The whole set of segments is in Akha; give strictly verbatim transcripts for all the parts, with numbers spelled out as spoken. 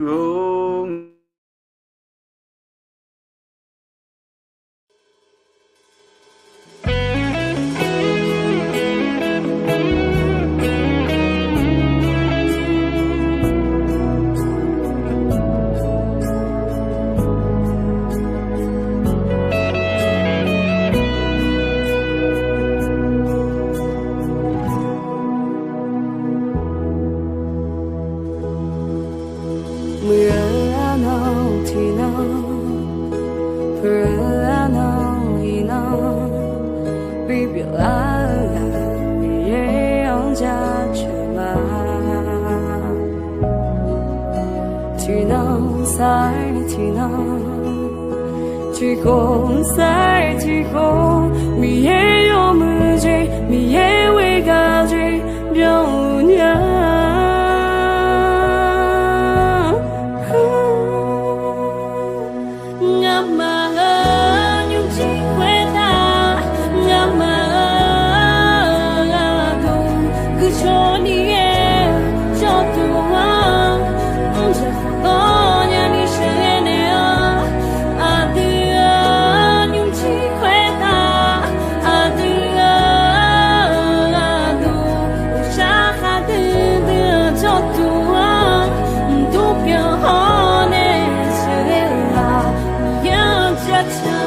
duq-or. Muiq-eu arnan tiqnan, puq-eu arnan iqnan, bipyeuf lar-eu ghaq Miqyaer-anr jaceuq ma. Tiqnan sar-aer tiqnan, tiqkhof sar-aer tiqkhof, Miqyaer yawmuiq jeq, Miqyaer ghoer gaq jeq byanluf nya. Ngamaf-euq nymrjir khoertav, ngamaf-euq aqduq guiqcawq ni ghae-eu jawrduq-anr, mrjaq khawf dawr nyani sheuqghae naeq-awr, aqdui-euq nymrjir khoertav, aqdui-euq aqduq uqshar khaqdui dui-eu jawrduq-anr, mqdmr pyeuf hawr nae sheuqghae-eu ghaq Miqyaer-anr jaceuq.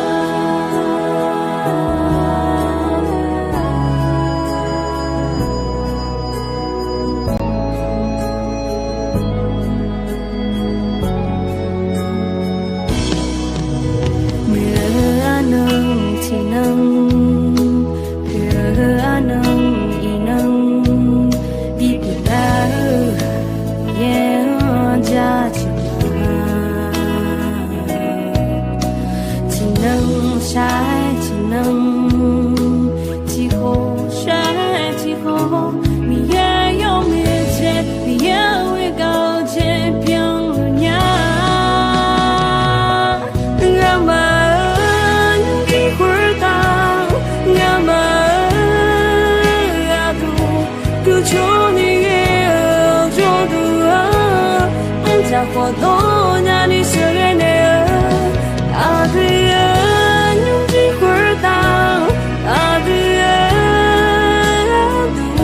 Muiq-eu arnan tiqnan, puq-eu arnan iqnan, bipyeuf lar-eu ghaq Miqyaer-anr jaceuq ma. Tiqnan shar-aer tiqnan, tiqkhof shar-aer tiqkhof, Miqyaer yawmuiq jeq, Miqyaer ghoer gaq-eu jeq byanluf nya. Ngamaf-euq nymrjir khoertav, ngamaf-euq aqduq guiqcawq ni ghae-eu jawrduq-anr, mrjaq khawf dawr nyani sheuqghae naeq-eu, aqdui-euq nymrjir khoertav, aqdui-euq aqduq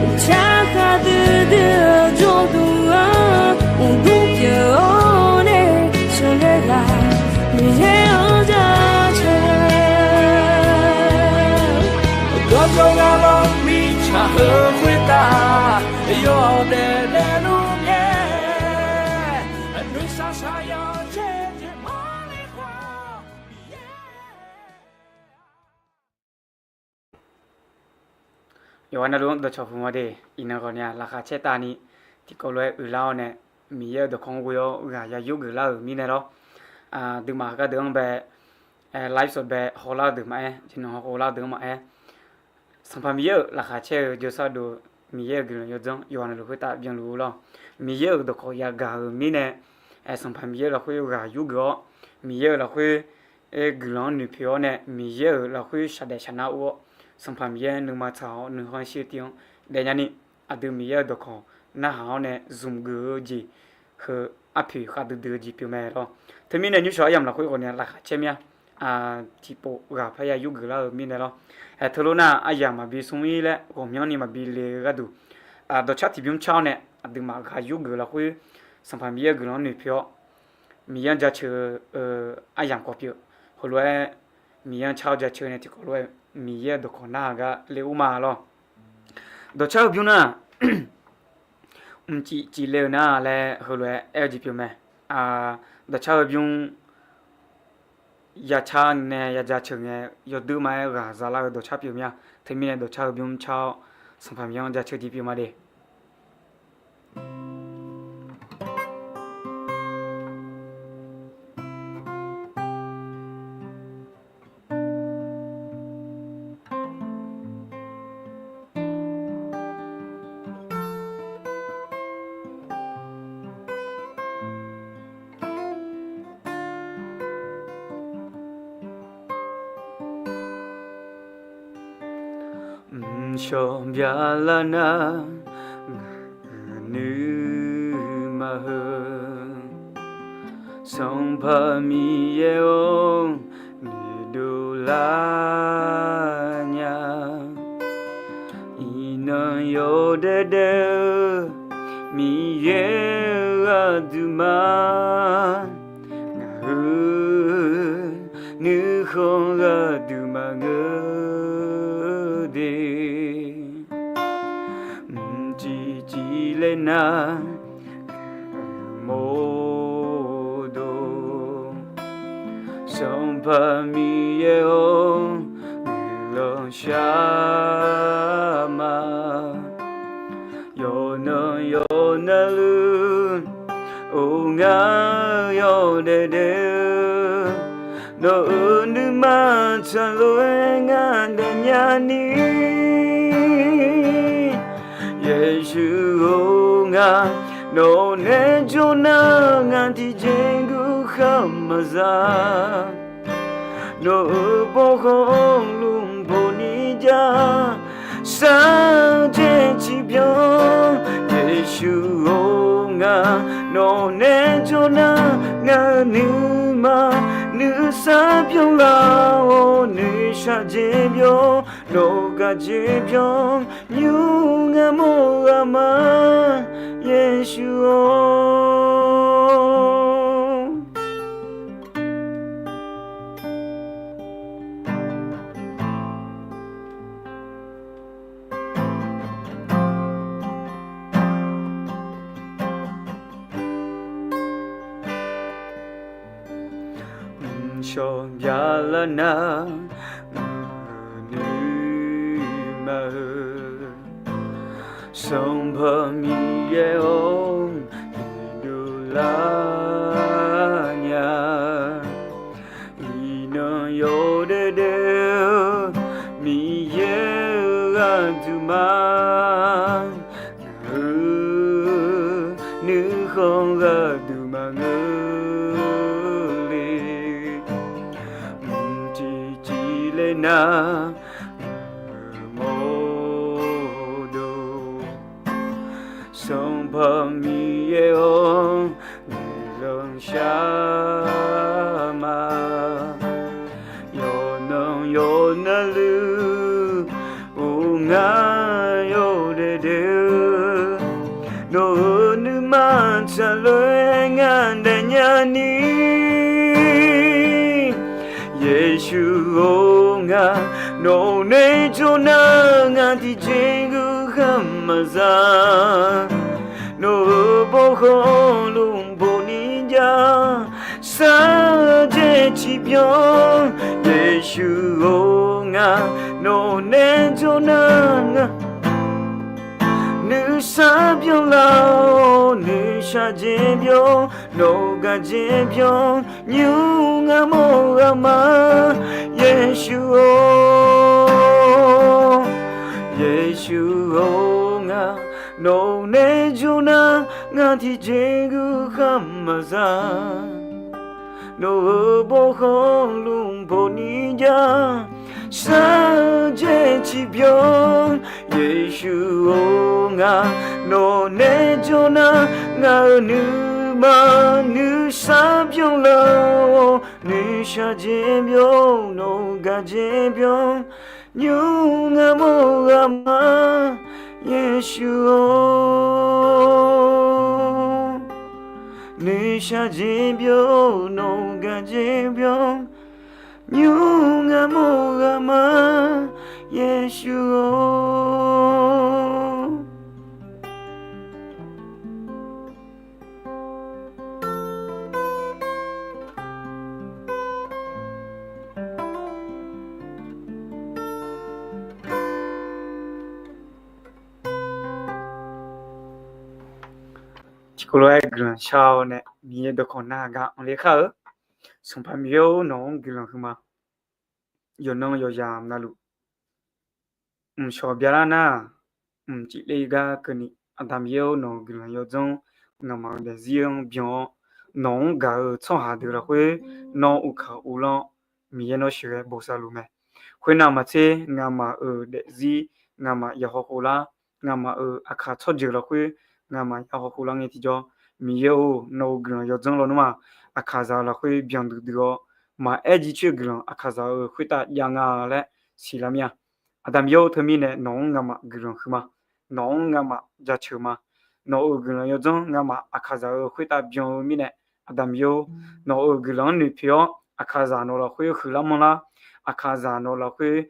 uqshar khaqdui dui-eu jawrduq-anr, mqdmr pyeuf hawr nae sheuqghae ghaq Miqyaer-anr jaceuq. Dawrjawr gar lawr mirtsaq heu khoertav, yawdaef daefluf ngae, nuisar saqyawq caer jeq mawrle khawf, Miqyaer Yawqha navluf-anr dawqcawq puq ma de. Iqnan ghawqni-aq laqkhaq caer tavni tiqkawv lof-aer uiqlar-awr nae, Miqyaer-euq dawqkawq-anr ghoe-awr ghaq ya yurgeuf lar-euq mirnae lawr. Aqduimaf heugar deuq-anr bae, live sawq bae hawlar-eu deuq maqaer, jeqnan hawlar-eu deuq-anr maqaer, Sanqpaq Miqyaer-euq laqkhaq caer-eu jawrsar dov, Miqyaer-euq guiqlanq yawdzanr yawqha navluf khoertav byanluf-ur lawr. Miqyaer-euq dawqkawq yagaq-euq mirnae, Sanqpaq Miqyaer-euq lafkhoer ghaq yurgeuf-awr, Miqyaer-euq lafkhoer guiqlanq-anr noeqpoeq-awr nae, Miqyaer-euq lafkhoer shaqdaef shaqnar ur-awr, Sanqpaq Miqyaer nuima tsaq-awr nuikhanr shirtiq-anr daefnya ni, aqdui Miqyaer-euq dawqkawq narhaq-awr nae zmq geuf-eu jeq heu arpoeq khavdui dui-eu jeq pyeuf mae lawr. Teumirnae nymrshawq aryamq lafkhoer ghawqni-aq laqkhaq caer mir-a. Tiqpov ghaq parya yurgeuf lar-eu mirnae lawr. Aer teulof nar aryamq maqbi smr-ir laer ghawqmyanrni maqbi le-eu gharduq, dawqcar tiqbymr car-awr nae aqduimaf ghaq yurgeuf lafkhoer Sanqpaq Miqyaer-euq guiqlanq-anr noeqpoeq-awr, Miqyaer-anr jaceuq-eu aryamq khawf pyeuf. Heulof-aer Miqyaer-anr car-awr jaceuq nae tiqkawv lof-aer Miqyaer-euq dawqkawq narhaq gar le ur ma lawr. Dawqcar heubymr nar, mqcif cifle-euq nar laer heulof-aer aer-eu jeq pyeuf mae. Dawqcar heubymr ya car nae ya jaceuq ngae, yawdui ma-aer ghaq zalar-eu dawqcar pyeuf mir-a. Teumirnae dawqcar heubymr car-awr Sanqpaq Miqyaer-anr jaceuq jeq pyeuf ma de. Mqshawq byaqlar nar, nuima heu Sanqpaq Miqyaer-or, noeqdov lar nya. Iqnan yawdaef daef-eu Miqyaer-eu aqduimaf, ngaq-euq nuikhanr aqduimaf ngeur de. Mqcif cifler nar, mawrdo. Sanqpaq Miqyaer-or, guiqlanq shar ma. Yawqnan yawqnan luf, or ngar yawdaef daef-eu, nawq-euq nuima tsaqlof-aer ngar daefnya ni. Yeqsur-or, ngaq nawq nae jawr nar, ngaq tiqjeq guiqlanq khar maqza. Nawq-euq bawrkhanq luf bawq ni jar, sarjaev ciqbyan. Yeqsur-or, ngaq nawq nae jawr nar, ngaq-euq nuima nuisar byanlar-awr, noeqshaq jeq byan, nawq gaq jeq byan, nymr ngar mawr ghaq ma, Yeqsur-or. Mqshawq byalar nar, ngaq-euq nuima-eu, Sanqpaq Miqyaer-or, noeqdov lar nya. Iqnan yawdaef daef-eu Miqyaer-eu aqduimaf, ngaq-euq nuikhanr aqduimaf ngeur le. Mqcif cifler nar, mawrdo. Sanqpaq Miqyaer-or, guiqlanq shar ma. Yawqnan yawqnan luf, or ngar yawdaef daef-eu, nawq-euq nuima tsaqlof-aer ngar daefnya ni. Yeqsur-or, ngaq nawq nae jawr nar, ngaq tiqjeq guiqlanq khar maqza. Nawq-euq bawrkhanq luf bawq ni jar, sarjaev ciqbyan. Yeqsur-or, ngaq nawq nae jawr nar, ngaq nuisar byanlar-awr, noeqshaq jeq byan, nawq gaq jeq byan, nymr ngar mawr ghaq ma, Yeqsur-or. Yeqsur-or, ngaq nawq nae jawr nar, ngaq tiqjeq guiqlanq khar maqza. Nawq-euq bawrkhanq luf bawq ni jar, sarjaev ciqbyan. Yeqsur-or, ngaq nawq nae jawr nar, ngaq-euq nuima nuisar byanlar-awr, noeqshaq jeq byan, nawq gaq jeq byan, nymr ngar mawr ghaq ma, Yeqsur-or. Noeqshaq jeq byan, nawq gaq jeq byan, nymr ngar mawr ghaq ma, Yeqsur-or. Tiqkawv lof-aer guiqlanq shar-awr nae, Miqyaer dawqkawq nar gar anr ler khar-eu. Sanqpaq Miqyaer-or, nawq-anr guiqlanq huiqma. Yawqnan yawqyamq navluf mqshawq byalar nar, mqcif ler gar keuvni, Aqda Miqyaer-or, nawq-euq guiqlanq yawdzanr, nga'maf-euq daefzir-anr byan-awr, nawq-anr gaq-eu tsawrhaq deuq lafkhoer nawr uqkaq uvlanr, Miqyaer nawr sheuqghae bosav luf mae. Khoernav maqtser, nga'maf-euq daefzir, nga'maf yahaw khoflar, nga'maf-euq aqkaq tsawrjeuq lafkhoer, nga'maf yahaw khoflar ngae tiqjawr, Miqyaer-or, nawq-euq guiqlanq yawdzanr lawnmr-aq, Aqkaqzaq-euq lafkhoer byan duidui-awr, maqaer jircoer-eu guiqlanq Aqkaqzaq-euq khoertav jav nga laer siqlar mir-a. Aqda Miqyaer-or, teumirnae nawq-anr ngamaf guiqlanq huiqma. Nawq-anr ngamaf jaceuq ma. Nawq-euq guiqlanq yawdzanr ngamaf Aqkaqzaq-euq khoertav byan-eu mirnae, Aqda Miqyaer-or, nawq-euq guiqlanq-anr noeqpoeq-awr, Aqkaqzaq nawq lafkhoer huiqlar manrlar, Aqkaqzaq nawq lafkhoer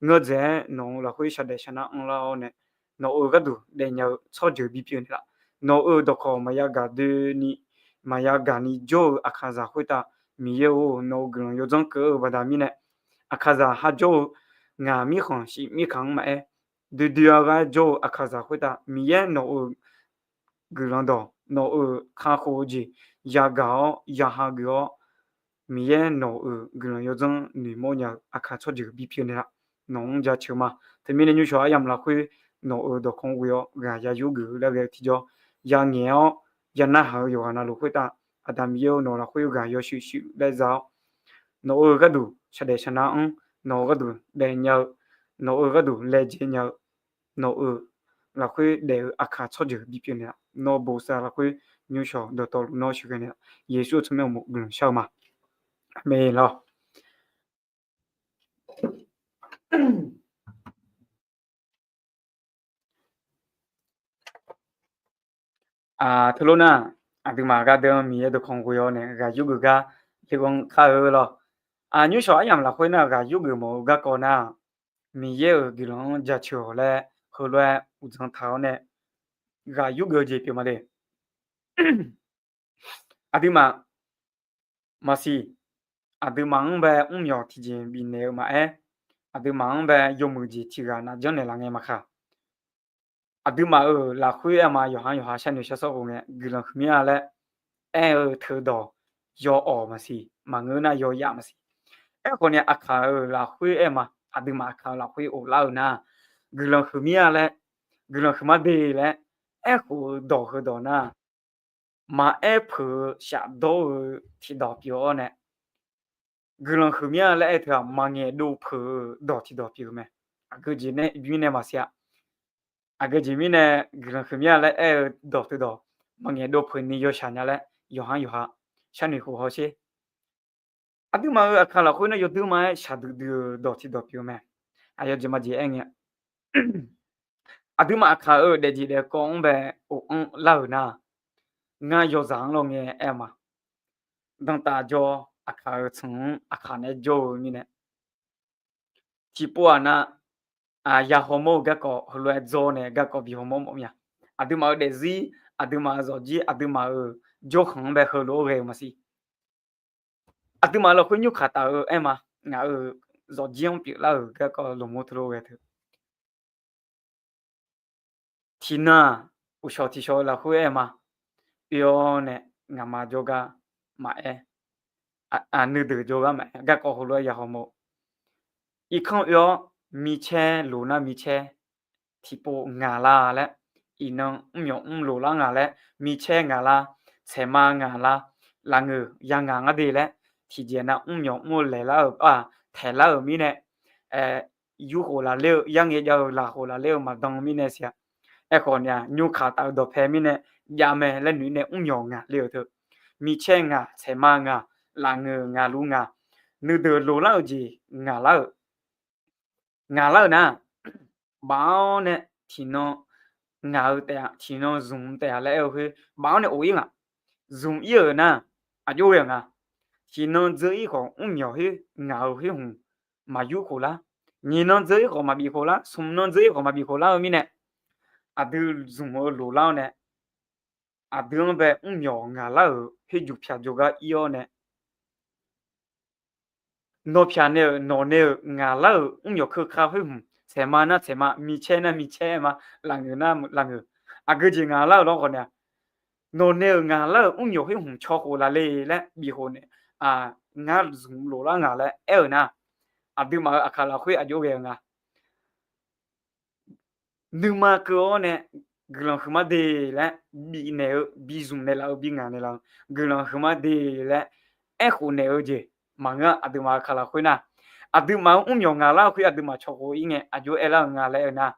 ngeur dzaeq-aer nawq-euq lafkhoer shaqdaef shaqnar anrlar-awr nae, nawq-euq gharduq daefnya-eu tsawrjeuq bipyeuf naeqlaf. Nawq-euq dawqkawq maqya gaq doeni, maqya gaq ni jawr-eu Aqkaqzaq khoertav, Miqyaer-or, nawq-euq guiqlanq yawdzanr keuv-eu baqda mirnae, Aqkaqzaq har jawr-eu ngaq mirkhanq shif mirkhanq-anr maqaer, duidui-a ghae jawr-eu Aqkaqzaq khoertav Miqyaer nawq-euq guiqlanq dawq, nawq-euq kakhof-eu jeq yagaq-awr yaha geuf-awr, Miqyaer nawq-euq guiqlanq yawdzanr noeqmawr nya-eu Aqkaq tsawrjeuq bipyeuf naeqlaf. Nawq-anr jaceuq ma. Teumirnae nymrshawq aryamq lafkhoer nawq-euq dawqkawq-anr ghoe-awr ghaq ya yurgeuf-eu laer ghae-eu tiqjawr, ya ngaeq-awr ya narhaq-eu yawqghaq navluf khoertav, Aqda Miqyaer-or, nawq lafkhoer ghaq yawshuif shuif laer za-awr, nawq-euq gharduq shaqdaef shaqnar anr, nawq-euq gharduq daefnya-eu, nawq-euq gharduq laejae nya-eu, nawq-euq lafkhoer daef-eu Aqkaq tsawrjeuq bipyeuf naeqlaf. Nawr bosav lafkhoer nymrshawq dawqtawvluf nawr sheuqghae naeqlaf. Yeqsur-euq tsawrmyanr uqmov guiqlanq shar-eu ma. Aqmeq lawr. Teulof nar, aqduimaf gharduq-anr Miqyaer dawqkawq ghoe-awr nae ghaq yurgeuf gar le ghanr kar-eu lawr. Nymrshawq aryamq lafkhoer nar ghaq yurgeuf mawf-eu garkawv nar, Miqyaer-euq guiqlanq-anr jaceuq-awq laer heulof-aer uqdzan taq-awr nae ghaq yurgeuf-eu jeq pyeuf ma de. Aqduimaf maqsiq, aqduimaf-anr bae mrmyawq tiqjeq bifnaeq-eu maqaer, aqduimaf-anr bae yawmuiq jeq tiq ghaq navjanr naeqlaf ngae maqkaq, aqduimaf-euq lafkhoer aer ma, yawqha-anr yawqha sharnoeq shar sawr khof ngae guiqlanq huiqmya laer aer-eu teudawq yaw-awq maqsiq, maqngeur nar yawyaf maqsiq. Aerkhawf ni Aqkaq-euq lafkhoer aer ma, aqduimaf Aqkaq-euq lafkhoer of lar-eu nar, guiqlanq huiqmya laer, guiqlanq huiqma de laer aerkhof-eu dawq heudawq nar, maqaer peuq-eu shafdawr-eu tiqdawq pyeuf-awr nae, guiqlanq huiqmya laer aer teu-aq maqngaeq dov peuq-eu dawq tiqdawq pyeuf-eu mae. Aqgeu jeq nae bymr nae maqsiq-a. Aqgeu jeq mirnae guiqlanq huiqmya laer aer-eu dawq teudawq maqngaeq dov peuq ni yawshaq nya laer yawqha-anr yawqha sharnoeq khof hawsher. Aqduimaf-euq Aqkaq lafkhoer nar yawduirma-aer shaqdui dui-eu dawq tiqdawq pyeuf-eu mae. Aqyawf jeq majeq aer ngae, aqduimaf Aqkaq-euq daefjeq daefkawv-anr bae of-anr lar-euq nar, ngar yawzaq-anr lawr ngae aer ma. Dantav jawr, Aqkaq-euq tsanq-anr Aqkaq naeq-aer jawr-eu mirnae, tiqpov-aq nar, ya hawmawr-eu garkawv heulof-aer dzawr nae garkawv bi hawmawr mawf mya. Aqduimaf-euq daefzir, aqduimaf-euq zawqjir, aqduimaf-euq jawrkhanq-anr bae heulof-aer ghae-eu maqsiq. Aqduimaf lafkhoer nymrkaq taf-eu aer ma. Ngaq-euq zawqjir-anr pyeuflar-euq garkawv loqmur teulof ghae teu tiqnan-aq, uqshawq tiqshawq-eu lafkhoer aer ma. Oe-awr nae ngaqma jawrgar maqaer, nuideuq jawrgar maqaer, garkawv heulof-aer ya hawmawr-eu, irkanr oe-awr micaer loq nar micaer tiqpov ngaq lar laer, iqnan mrmyawq mr loq lar ngaq laer, micaer ngaq lar, tsaeqma ngaq lar, lafngeuq ya ngaq ngar de laer, tiqjeq nav mrmyawq mr-eu laeq lar-euq, taeq lar-euq mirnae, yurkhof lafler-eu, yarngae jav-eu lafkhof lafler-eu maqdan mirnae siq-a. Aerkhawf ni-aq, nymrkaq taf-eu dawqpae mirnae jav mae laer noeq nae mrmyawq ngaq le-euq teu, micaer ngaq, tsaeqma ngaq, lafngeuq ngaq, lur ngaq, nuideuq loq lar-euq jeq ngaq lar-euq, ngaq lar-euq nar, baf-awr nae tiqnan ngaq-eu taef-a, tiqnan zmq taef-a laer aer-eu khoer baf-awr nae of-ir ngaq. Zmq-ir-euq nar, aqjox ghae-eu nga. Tiqnan dzeur-ir khawf mrmyawq khoer ngaq-euq khoer hmq maqyur khof lar. Nyiq nan dzeur-ir khawf maqbif khof lar, smq nan dzeur-ir khawf maqbif khof lar-eu mirnae, aqdui zmq-eu loq lar-awr nae, aqdui-anr bae mrmyawq ngaq lar-euq khoer juq pyaq jawrgar ir-awr nae, nawq pyaq nae-euq nawq nae-euq ngaq lar-euq mrmyawq keuka khoer hmq, tsaeqma nar tsaeqma, micaer nar micaer ma, lafngeuq nar lafngeuq, aqgeu jeq ngaq lar-euq lawr khawf nae, nawq nae-euq ngaq lar-euq mrmyawq khoer hmq caw khof laf le laer bif khof nae, ngar zmq loq lar ngaq laer aer-euq nar, aqduimaf-euq aqkaq lafkhoer aqjox ghae-eu nga. Nuima keuv-awr nae guiqlanq huiqma de laer bifnaeq-eu, bizmq naeqlaf-eu, bingaq naeqlaf-eu, guiqlanq huiqma de laer aerkhof naeq-eu jeq maqngeur. Aqduimaf-euq aqkaq lafkhoer nar, aqduimaf-anr mrmyawq ngaq lar-eu khoer aqduimaf caw khof-ir ngae aqjox aerlar-eu nga laer aer-eu nar,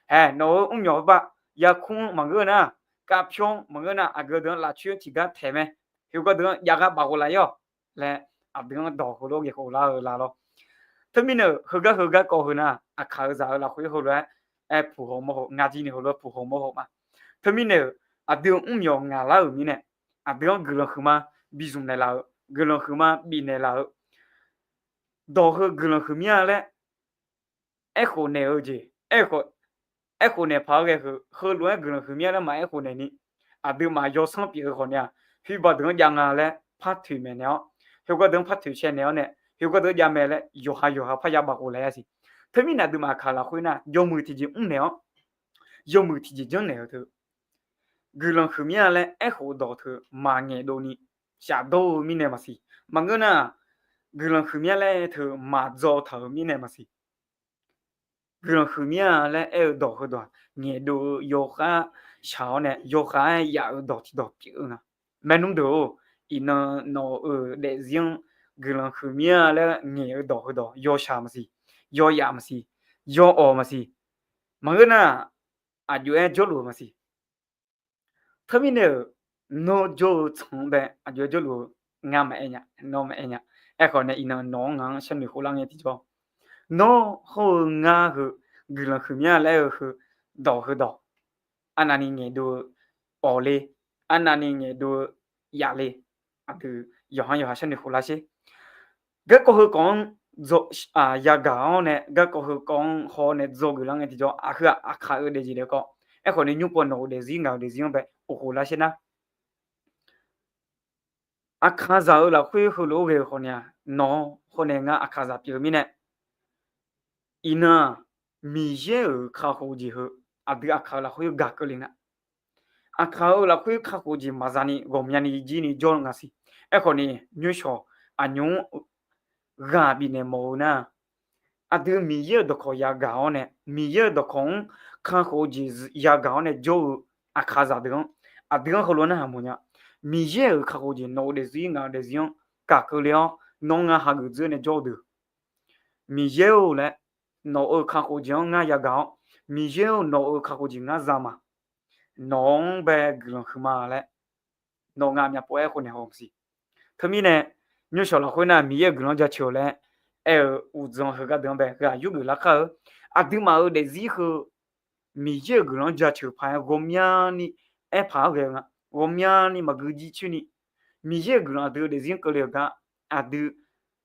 hae, nawq-euq mrmyawq-eu bar yarkmr-anr maqngeur nar, kavpyawr-anr maqngeur nar, aqgeu deuq-anr lafcoer-anr tiqgar taeq mae. Heugar deuq-anr jav gar baf khof laf-ir-awq laer aqdui-anr dawq heulof-aer ghae khof lar-eu la lawr. Teumirnae-euq heugar heugar kawv heu nar, aqkaq-eu zaq-eu lafkhoer heulof-aer aer puq haw mawr haw, ngar jir ni heulof-aer puq haw mawr haw ma. Teumirnae-euq aqdui-euq mrmyawq ngaq lar-euq mirnae, aqdui-anr guiqlanq huiqma bi zmq naeqlaf-eu, guiqlanq huiqma bifnaeq laf-eu, dawq heu guiqlanq huiq mir-a laer aerkhof naeq-eu jeq, aerkhof naeq paq-aer ghae heu, heulof-aer guiqlanq huiq mir-a laer maqaer khof naeq ni, aqduimaf yawsanr pyeuf-eu khawf ni-aq, khoerbar deuq-anr jav nga laer par toeq maeqnaeq-awr, khoergar deuq-anr par toeq cae naeq-awr nae, khoergar deuq-anr jav mae laer yawqha yawqha parya baf khof laf-a siq. Teumirnae aqduimaf aqkaq lafkhoer nar yawmuiq tiqjeq mrnaeq-awr, yawmuiq tiqjeq janrnaeq-eu teu guiqlanq huiq mir-a laer aerkhof dawq teu maqngaeq dov ni shafdawr-eu mirnae maqsiq. Maqngeur nar-aq, guiqlanq huiq mir-a laer teu maqdzaw taq-euq mirnae maqsiq. Guiqlanq huiq mir-a laer aer-eu dawq heudawq-aq, ngaeqdov-eu yawkhav shaq-awr nae yawkhav-aer yaf-eu dawq tiqdawq pyeuf-eu nga. Maernmr deuq-or, iqnan nawq-euq daefzir-anr guiqlanq huiq mir-a laer ngaeq-eu dawq heudawq yawshaq maqsiq, yawyaf maqsiq, yawawq maqsiq. Maqngeur nar-aq, aqjox-aer jawrluf-eu maqsiq. Teumirnae-euq, nawr jawr-eu tsanq-anr bae aqjox-aer jawrluf-eu ngar maqaer nya, nawr maqaer nya. Aerkhawf nae iqnan nawq-anr ngaq-anr sharnoeq khof lar ngae tiqjawr, nawr hawr-eu ngar heu guiqlanq huiq mir-a laer-eu heu dawq heudawq, arnavni ngaeqdov-eu awq le, arnavni ngaeqdov-eu yaf le, aqdui yawqha yawqha sharnoeq khof lar sher. Garkawv heukawv-anr yagaq-awr nae garkawv heukawv-anr haw-awr nae dzawgeuf lar ngae tiqjawr, aqheu-aq aqkaq-eu daefjeq daef kawv. Aerkhawf nae nymr paw nawq-euq daefzir ngaq-euq daefzir-anr bae of khof lar sher nar, aqkaqzaq-eu lafkhoer heulof-aer ghae-eu khawf ni-aq, nawq-awr haw nae ngar aqkaqzaq pyeuf-eu mirnae, iqnan-aq, Miqyaer-euq kakhof jeq heu aqdui aqkaq-eu lafkhoer gaq keuvle nga. Aqkaq-eu lafkhoer kakhof jeq maqza ni ghawqmyani jir ni jawr-eu nga siq. Aerkhawf ni, nymrshawq aqnymr ghaq bifnaeq mawf-eu nar, aqdui Miqyaer-euq dawqkawq yagaq-awr nae Miqyaer-euq dawqkawq-anr kakhof jeq yagaq-awr nae jawr-eu aqkaqzaq deuq-anr, aqdui-anr heulof narhaq mawf nya. Miqyaer-euq kakhof jeq nawq-euq daefzir ngaq-euq daefzir-anr gaq keuvle-awr nawr ngar hageuf dzeur nae jawr-eu deuq, Miqyaer-or laer, nawq-euq kakhof jeq-anr ngar yagaq-awr, Miqyaer-or nawq-euq kakhof jeq ngar za ma. Nawq-anr bae guiqlanq huiqma laer nawq ngar myavpov-aer khof naeq haw maqsiq. Teumirnae, nymrshawq lafkhoer nar Miqyaer-euq guiqlanq-anr jaceuq-awq laer aer-eu uqdzan heugar deuq-anr bae ghaq yurgeuf larkar-eu, aqduimaf-euq daefzir heu Miqyaer-euq guiqlanq-anr jaceuq paq-aer ghawqmyani aerpaq-aer ghae-eu nga. Ghawqmyani maqgui jircoer ni, Miqyaer-euq guiqlanq aqdui-euq daefzir-anr keuvle-euq gar aqdui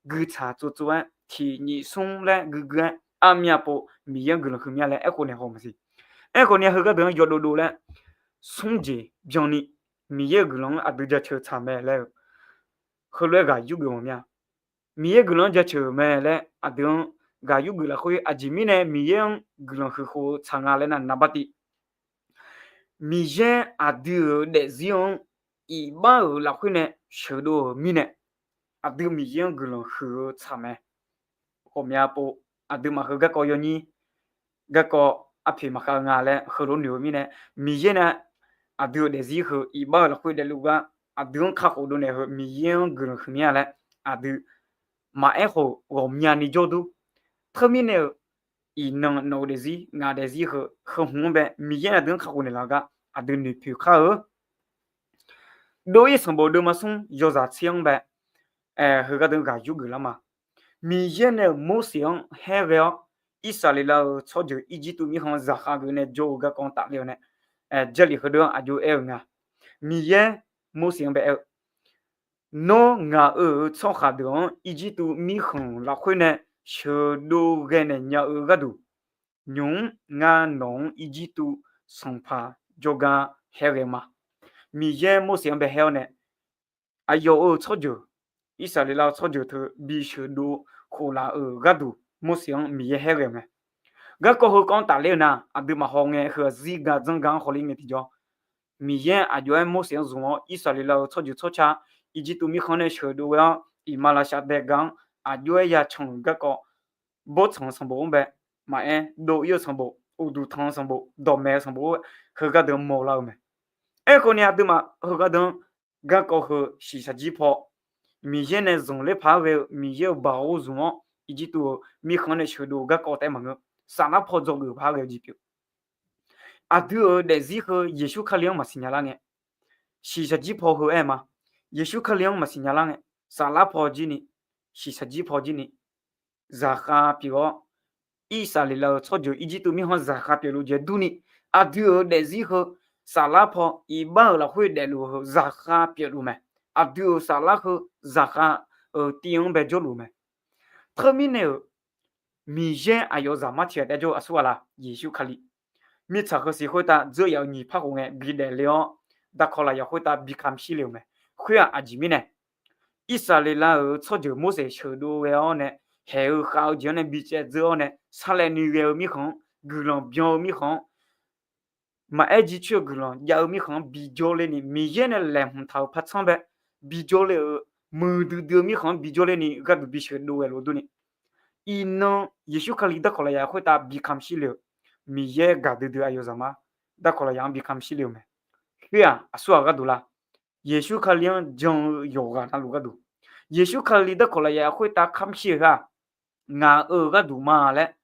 guiqtsaq tsovtsov-aer tiq nyif smr laer guigui-aer armyavpov Miqyaer-anr guiqlanq huiqmya laer aerkhof naeq haw maqsiq. Aerkhawf ni heugar deuq-anr yawdovdov laer smr jeq byanni Miqyaer-euq guiqlanq-anr aqdui jaceuq tsaq mae laer-eu heulof-aer ghaq yurgeuf mawf mya. Miqyaer guiqlanq-anr jaceuq mae laer aqdui-anr ghaq yurgeuf lafkhoer aqjeq mirnae Miqyaer-anr guiqlanq huiqkhof-eu tsaq nga laer nar, naqbar tiv Miqyaer aqdui-euq daefzir-anr iqbax-euq lafkhoer nae sheuqdov-euq mirnae, aqdui Miqyaer-anr guiqlanq huiq-eu tsaq mae. Ghawqmyavpov aqduimaf heu garkawv yawnyir garkawv arpoeq maqkhav-eu nga laer heulof noeq-eu mirnae, Miqyaer nae aqdui-euq daefzir heu iqbax-euq lafkhoer daefluf gar aqdui-anr kakhof dovnaeq heu Miqyaer-anr guiqlanq huiqmya laer aqdui maqaer khof ghawqmyani jawrdur. Teumirnae-euq iqnan nawq-euq daefzir ngaq daefzir heu heu hmq-anr bae Miqyaer nae aqdui-anr kakhof naeqlaf-eu gar aqdui noeqpoeq kar-eu. Dov-ir sanqbof deuvma smr yawzaq tser-anr bae heugar deuq-anr ghaq yurgeuf lar ma. Miqyaer nae-euq Morseq-anr haer ghae-awr, Irsaqleqlav-euq tsawrjeuq Irjirtuv mirkhanq-anr zaqkhav geuf nae jawr-eu garkawv-anr tafler-awr nae, jarlif heudeuq-anr aqjox aer-eu nga. Miqyaer Morseq-anr bae aer-eu, Nawr ngaq-euq tsawrhaq deuq-anr Irjirtuv mirkhanq lafkhoer nae sheuqdov ghae naeq nya-eu gharduq, nymq-mr ngar nawq-anr Irjirtuv sanqpaq jawrgar haer ghae ma. Miqyaer Morseq-anr bae haer-awr nae, aqyawf-euq tsawrjeuq, Irsaqleqlav-eu tsawrjeuq teu bi sheuqdov khof laf-euq gharduq Morseq-anr Miqyaer haer ghae-euq mae. Garkawv heukawv-anr tafler-eu nar, aqduimaf hawngae heu-aq zir ga dzanr ga-anr hawler ngae tiqjawr, Miqyaer aqjox-aer Morseq-anr zmq-awr Irsaqleqlav-eu tsawrjeuq tsawrca Irjirtuv mirkhanq nae sheuqdov ghae-awr iqmalavshav dae ga-anr aqjox-aer yacan-euq garkawv, bawrtsanq-eu sanqbof-anr bae maqaer, dov-ir-eu sanqbof, uqduq tanq-eu sanqbof, dawqmaeq-eu sanqbof-anr heugar deuq-anr mawrlar-eu mae. Aerkhawf ni aqduimaf heugar deuq-anr garkawv heu shiqshaq jir paw Miqyaer nae zanqler paq-aer ghae-eu Miqyaer-euq baoq-anr zmq-awr Irjirtuv-euq mirkhanq nae sheuqdov-eu garkawv taef maqngeur, saflar paw dzawgeuf paq-aer ghae-eu jeq pyeuf. Aqdui-euq daefzir heu Yeqsur Kali-anr maqsiq nya lar ngae, shiqshaq jir paw heu aer ma. Yeqsur Kali-anr maqsiq nya lar ngae, saflar paw jir ni, shiqshaq jir paw jir ni, zaqkhav pyeuf-awr, Irsaqleqlav-euq tsawrjeuq Irjirtuv mirkhanq-anr zaqkhav pyeufluf jeq durni, aqdui-euq daefzir heu saflar paw iqbax-euq lafkhoer daefluf heu zaqkhav pyeufluf mae. Aqdui-euq saflar heu zaqkhav-euq tiv-anr bae jawrluf mae. Teumirnae-euq, Miqyaer aqyawf zaqmar tiq ghaq taef jawr-eu aqsur ghaq la? Yeqsur Kali. Mirtsaq heu siq khoertav dzeur yaf-euq nyiq par khof ngae bidaef le-awr, darkawq lafyaq khoertav bi kamq shir le-euq mae. Khoer-aq aqjeq mirnae, Irsaqleqlav-euq tsawrjeuq Morseq sheuqdov ghae-awr nae, haeq-eu khav-eu jeq-anr nae bi caev dzeur-awr nae, sarlaevni ghae-eu mirkhanq-anr, guiqlanq byan-eu mirkhanq-anr, maqaer jircoer-eu guiqlanq jav-eu mirkhanq-anr bijawr ler ni, Miqyaer nae laeqhmq taq-euq par tsanr bae bijawr ler-eu, muiqdui dui-eu mirkhanq-anr bijawr ler ni gharduq bi sheuqdov ghae lof durni, iqnan Yeqsur Kali darkawq lafyaq khoertav bi kamq shir le-euq, Miqyaer gaqdui dui aqyawf zaqmar darkawq lafyaq-anr bi kamq shir le-euq mae. Khoer-aq aqsur ghaq gharduq la? Yeqsur Kali-anr jan-eu yawqghaq navluf gharduq, Yeqsur Kali darkawq lafyaq khoertav kamq shir-eu heu-aq, ngaq-euq gharduq ma laer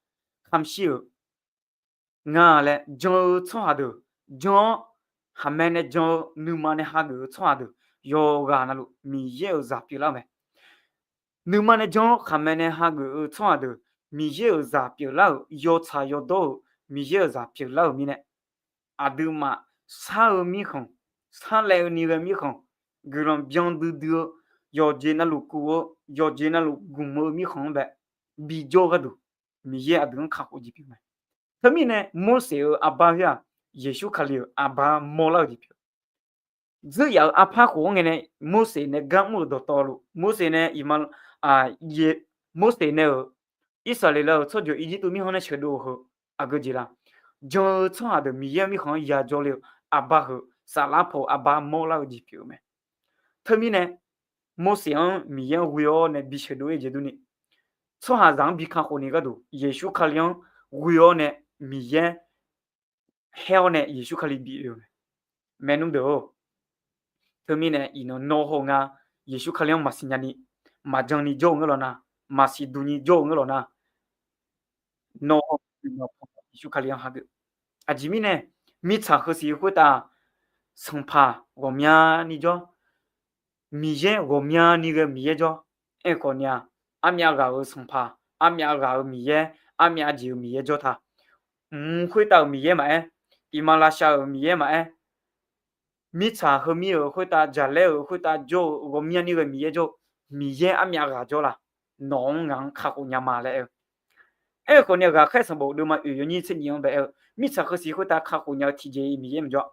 kamq shir-euq nga laer jan-eu tsawrhaq deuq, jan-awr khaqmae nae jan-eu nuima nae hageuf-eu tsawrhaq deuq, yawqghaq navluf Miqyaer-euq zaq pyeuflar-eu mae. Nuima nae jan-awr khaqmae nae hageuf-eu tsawrhaq deuq, Miqyaer-euq zaq pyeuflar-euq, yawtsaq yawdawr-euq Miqyaer-euq zaq pyeuflar-euq mirnae, aqduimaf sar-eu mirkhanq, sarlaev-eu ni ghae mirkhanq, guiqlanq byan duidui-eu, yawqjeq navluf kuf-eu, yawqjeq navluf gmq-eu mirkhanq-anr bae bijawr gharduq, Miqyaer aqdui-anr kakhof jeq pyeuf mae. Teumirnae Morseq-euq arbar khoer-aq, Yeqsur Kali-euq arbar mawrlar-eu jeq pyeuf. Dzeur yaf-euq arpar khof-anr ngae nae, Morseq nae gar mr-euq dawqtawvluf, Morseq nae iqma, Morseq nae-euq Irsaqleqlav-euq tsawrjeuq Irjirtuv mirkhanq nae sheuqdov-eu heu aqgeu jeq la? Jan-eu tsawrhaq deuq Miqyaer-euq mirkhanq-anr ya jawr le-eu arbar heu, saflar paw-eu arbar mawrlar-eu jeq pyeuf-eu mae. Teumirnae Morseq-anr Miqyaer-anr ghoe-awr nae bi sheuqdov-ir jeq durni, tsawrhaqzaq-anr bi kakhof ni gharduq Yeqsur Kali-anr ghoe-awr nae Miqyaer haer-awr nae Yeqsur Kali bif-eu mae. Maernmr deuq-or, teumirnae iqnan nawr haw nga Yeqsur Kali-anr maqsiq nya ni, maqjan ni jawr-eu ngeur lawq nar, maqsiq duq ni jawr-eu ngeur lawq nar, nawr haw Yeqsur Kali-anr hageuf. Aqjeq mirnae mirtsaq heu siq khoertav sanqpaq ghawqmyani jawr, Miqyaer ghawqmyani ghae-eu Miqyaer jawr. Aerkhawf ni-aq, armyav ghaq-euq sanqpaq, armyav ghaq-euq Miqyaer, armyav jeq-euq Miqyaer jawr ta. Mq khoertav-euq Miqyaer maqaer, iqmalavshav-euq Miqyaer maqaer, mirtsaq heumir-euq khoertav, jaqlaer-euq khoertav jawr-eu ghawqmyani ghae Miqyaer jawr-eu, Miqyaer armyav ghaq jawr la? Nawq-anr ngaq-anr kakhof nya ma laer aer-eu. Aerkhawf ni-aq, ghaqkhaer sanqbof deuvma oeq yawnyir tser nyiq-anr bae aer-eu, mirtsaq heu siq khoertav kakhof nya-eu tiqjeq-iq Miqyaer maqjawr,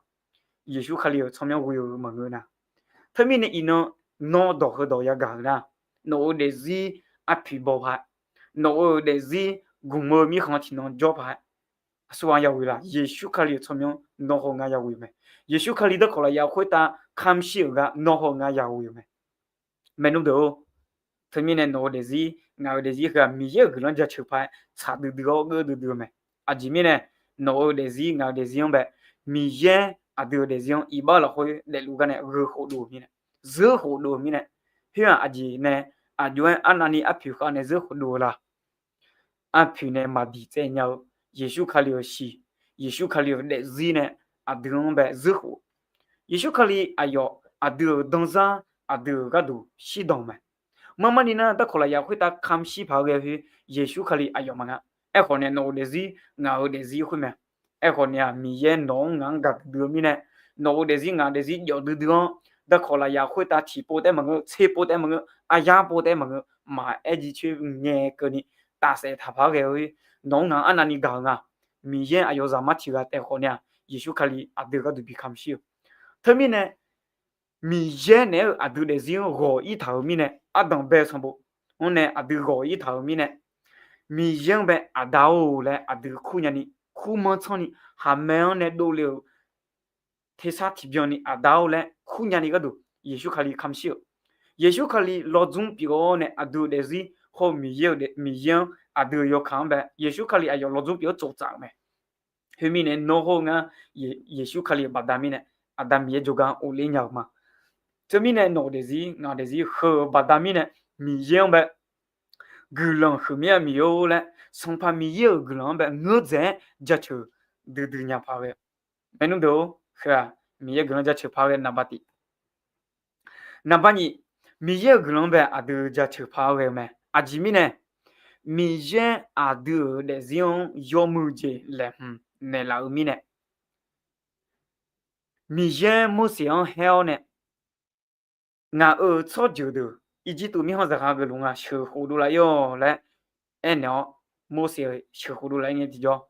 Yeqsur Kali-euq tsawrmyanr ghoe-eu maqngeur nar. Teumirnae iqnan nawr dawq heudawq yagaq-euq nar, nawq-euq daefzir arpoeq baw paq-aer, nawq-euq daefzir gmq-eu mirkhanq tiqnan jawr paq-aer, aqsur ghaq-anr yaghoe la? Yeqsur Kali-euq tsawrmyanr nawr haw nga yaghoe-euq mae. Yeqsur Kali darkawq lafyaq khoertav kamq shir-euq gar nawr haw nga yaghoe-euq mae. Maernmr deuq-or, teumirnae nawq-euq daefzir ngaq-euq daefzir heu-aq Miqyaer-euq guiqlanq-anr jaceuq paq-aer tsaq duidui-awr geur duidui-eu mae. Aqjeq mirnae nawq-euq daefzir ngaq-euq daefzir-anr bae, Miqyaer aqdui-euq daefzir-anr iqbax lafkhoer daefluf gar nae gheu khof dov-eu mirnae, zeur khof dov-eu mirnae, khoer-aq aqjeq nae aqjox-aer arnavni arpoeq khav nae zeur khof dov-eu la? Arpoeq nae maqdiq tsaev nya-eu Yeqsur Kali-euq shiq, Yeqsur Kali-euq daefzir nae aqdui-anr bae zeur khof. Yeqsur Kali aqyawf aqdui-euq danzar, aqdui-euq gharduq shirdanq mae. Marmarni nar, darkawq lafyaq khoertav kamq shir paq-aer ghae-eu Yeqsur Kali aqyawf maqnga. Aerkhawf ni nawq-euq daefzir ngaq-euq daefzir khoer mae. Aerkhawf ni-aq, Miqyaer nawq-anr ngaq-anr gaq duidui-eu mirnae, nawq-euq daefzir ngaq-euq daefzir jawf duidui-anr, darkawq lafyaq khoertav tiqpov taef maqngeur, tserpov taef maqngeur, aryar pov taef maqngeur, maqaer jircoer ngae keuvni tafsaef taq paq-aer ghae-eu, nawq-anr ngaq-anr arnavni gaq-euq nga. Miqyaer aqyawf zaqmar tiq ghaq taef khawf ni-aq, Yeqsur Kali aqdui gharduq bi kamq shir-eu. Teumirnae Miqyaer naeq-aer-eu aqdui daefzir-anr ghawq-ir taq-euq mirnae, ardanq bae-eu sanqbof-anr nae aqdui ghawq-ir taq-euq mirnae, Miqyaer-anr bae Aqda-or laer aqdui kurnya ni, kurmanr tsanr ni, khaqmae-anr nae dovle-euq tersar tiqbyan ni Aqda-or laer kurnya ni gharduq Yeqsur Kali kamq shir-euq. Yeqsur Kali lawdzmr pyeuf-awr nae aqdui-euq daefzir hawr-eu Miqyaer-euq daef, Miqyaer-anr aqdui-euq yawkaq-anr bae Yeqsur Kali aqyawf lawdzmr pyeuf-awr tsoftsaf-euq mae. Khoermirnae nawr hawr-eu ngar, Yeqsur Kali-euq baqda mirnae Aqda Miqyaer jawrgar ghofler nya-euq ma. Teumirnae nawq-euq daefzir ngaq-euq daefzir heu-euq baqda mirnae Miqyaer-anr bae guiqlanq huiqmya Miqyaer-or laer, Sanqpaq Miqyaer-euq guiqlanq-anr bae ngeur dzaeq-aer jaceuq duidui nya paq ghae. Maernmr deuq-or, heu-aq Miqyaer guiqlanq jaceuq paq ghae naqba tif Naqbar nyif, Miqyaer-euq guiqlanq-anr bae aqdui jaceuq paq-aer ghae-eu mae. Aqjeq mirnae, Miqyaer aqdui-euq daefzir-anr yawmuiq jeq laeqhmq naeqlaf-eu mirnae, Miqyaer Morseq-anr haer-awr nae, ngaq-euq tsawrjeuq deuq Irjirtuv mirkhanq zaqkhav geufluf nga sheuqkhof dov laf-ir-awq laer aernaeq-awr, Morseq sheuqkhof dov laf-ir ngae tiqjawr,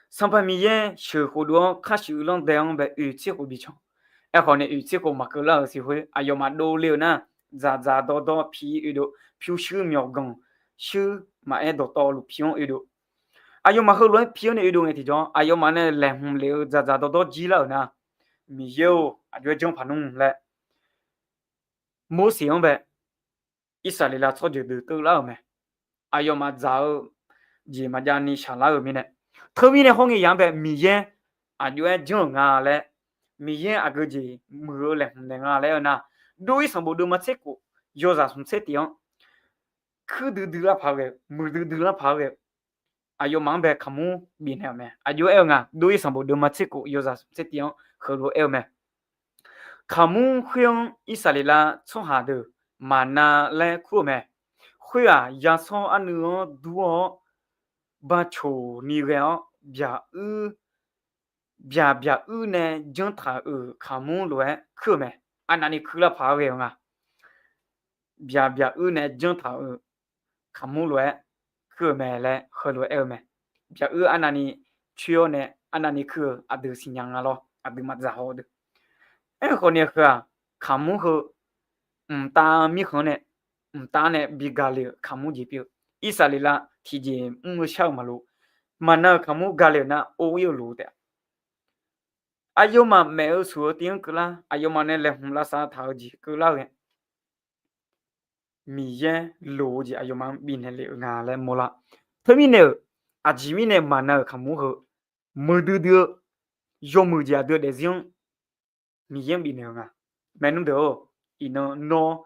Sanqpaq Miqyaer sheuqkhof dov-awr khar shuif lanr dae-anr bae oeq tser khof bican. Aerkhawf nae oeq tser khof maqkeuv lar-euq siq khoer aqyawfmaf dovle-euq nar, dzaqdzaq dawrdawr pi oedov, pyurshuir myawqganq shuir maqaer dawqtawvluf pi-anr oedov. Aqyawfmaf heulof-aer pi-anr nae oedov ngae tiqjawr, aqyawfmaf nae laeqhmq lef-eu dzaqdzaq dawrdawr jir lar-euq nar, Miqyaer-or, aqjox-aer janr paq nmr laer Morseq-anr bae Irsaqleqlav tsawrjeuq deuq keuvlar-euq mae. Aqyawfmaf dzaq-eu jeq maqjav ni shaqlar-euq mirnae, teumirnae hawr ngae yaq-anr bae Miqyaer aqjox-aer janr-euq nga laer, Miqyaer aqgeu jeq muiq-eu laeqhmq naeq nga laer aer-eu nar, Dov-ir sanqbof deuvma tser khof yawzaq smq tser tif-anr kuir duidui lar paq-aer ghae-eu, muiqdui dui lar paq-aer ghae-eu, aqyawfmaf-anr bae kaqmur bifnaeq-euq mae. Aqjox-aer aer-eu nga, Dov-ir sanqbof deuvma tser khof yawzaq smq tser tif-anr heulof-aer aer-eu mae. Kaqmur khoer-anr Irsaqleqlav tsawrhaq deuq maqnav laer kur-eu mae. Khoer-aq, yashawr arnuiv-anr dur-awr, bacoq ni ghae-awr, byaq-uir, byaq byaq-uir nae janr taq-euq kaqmur lof-aer kur-eu mae. Arnavni kuir lar paq-aer ghae-eu nga. Byaq byaq-uir nae janr taq-euq kaqmur lof-aer kur-eu mae laer heulof-aer aer-eu mae. Byaq-uir arnavni coer-awr nae arnavni kuir-eu aqdui siqnya nga lawr, aqduimaf dzaq haw-eu deuq. Aerkhawf ni heu-aq, kaqmur heu mqtav mirkhanq-anr nae, mqtav-anr nae bi gaq le-euq kaqmur jeq pyeuf-eu, Irsaqleqlav tiqjeq mr-eu shar-eu maqlof, maqnav-euq kaqmur gaq le-euq nar or ir-eu loq taef-a. Aqyawfmaf maef-eu suq-eu tiv-anr keuvlar, aqyawfmaf nae laeqhmq lavsav taq-eu jeq keuvlar-eu ghae, Miqyaer loq-eu jeq aqyawfmaf-anr bifnaeq le-eu nga laer mawrlar. Teumirnae-euq, aqjeq mirnae maqnav-euq kaqmur heu, muiqdui dui-eu yawmuiq jeq aqdui-eu daefzir-anr Miqyaer-anr bifnaeq-eu nga. Maernmr deuq-or, iqnan nawr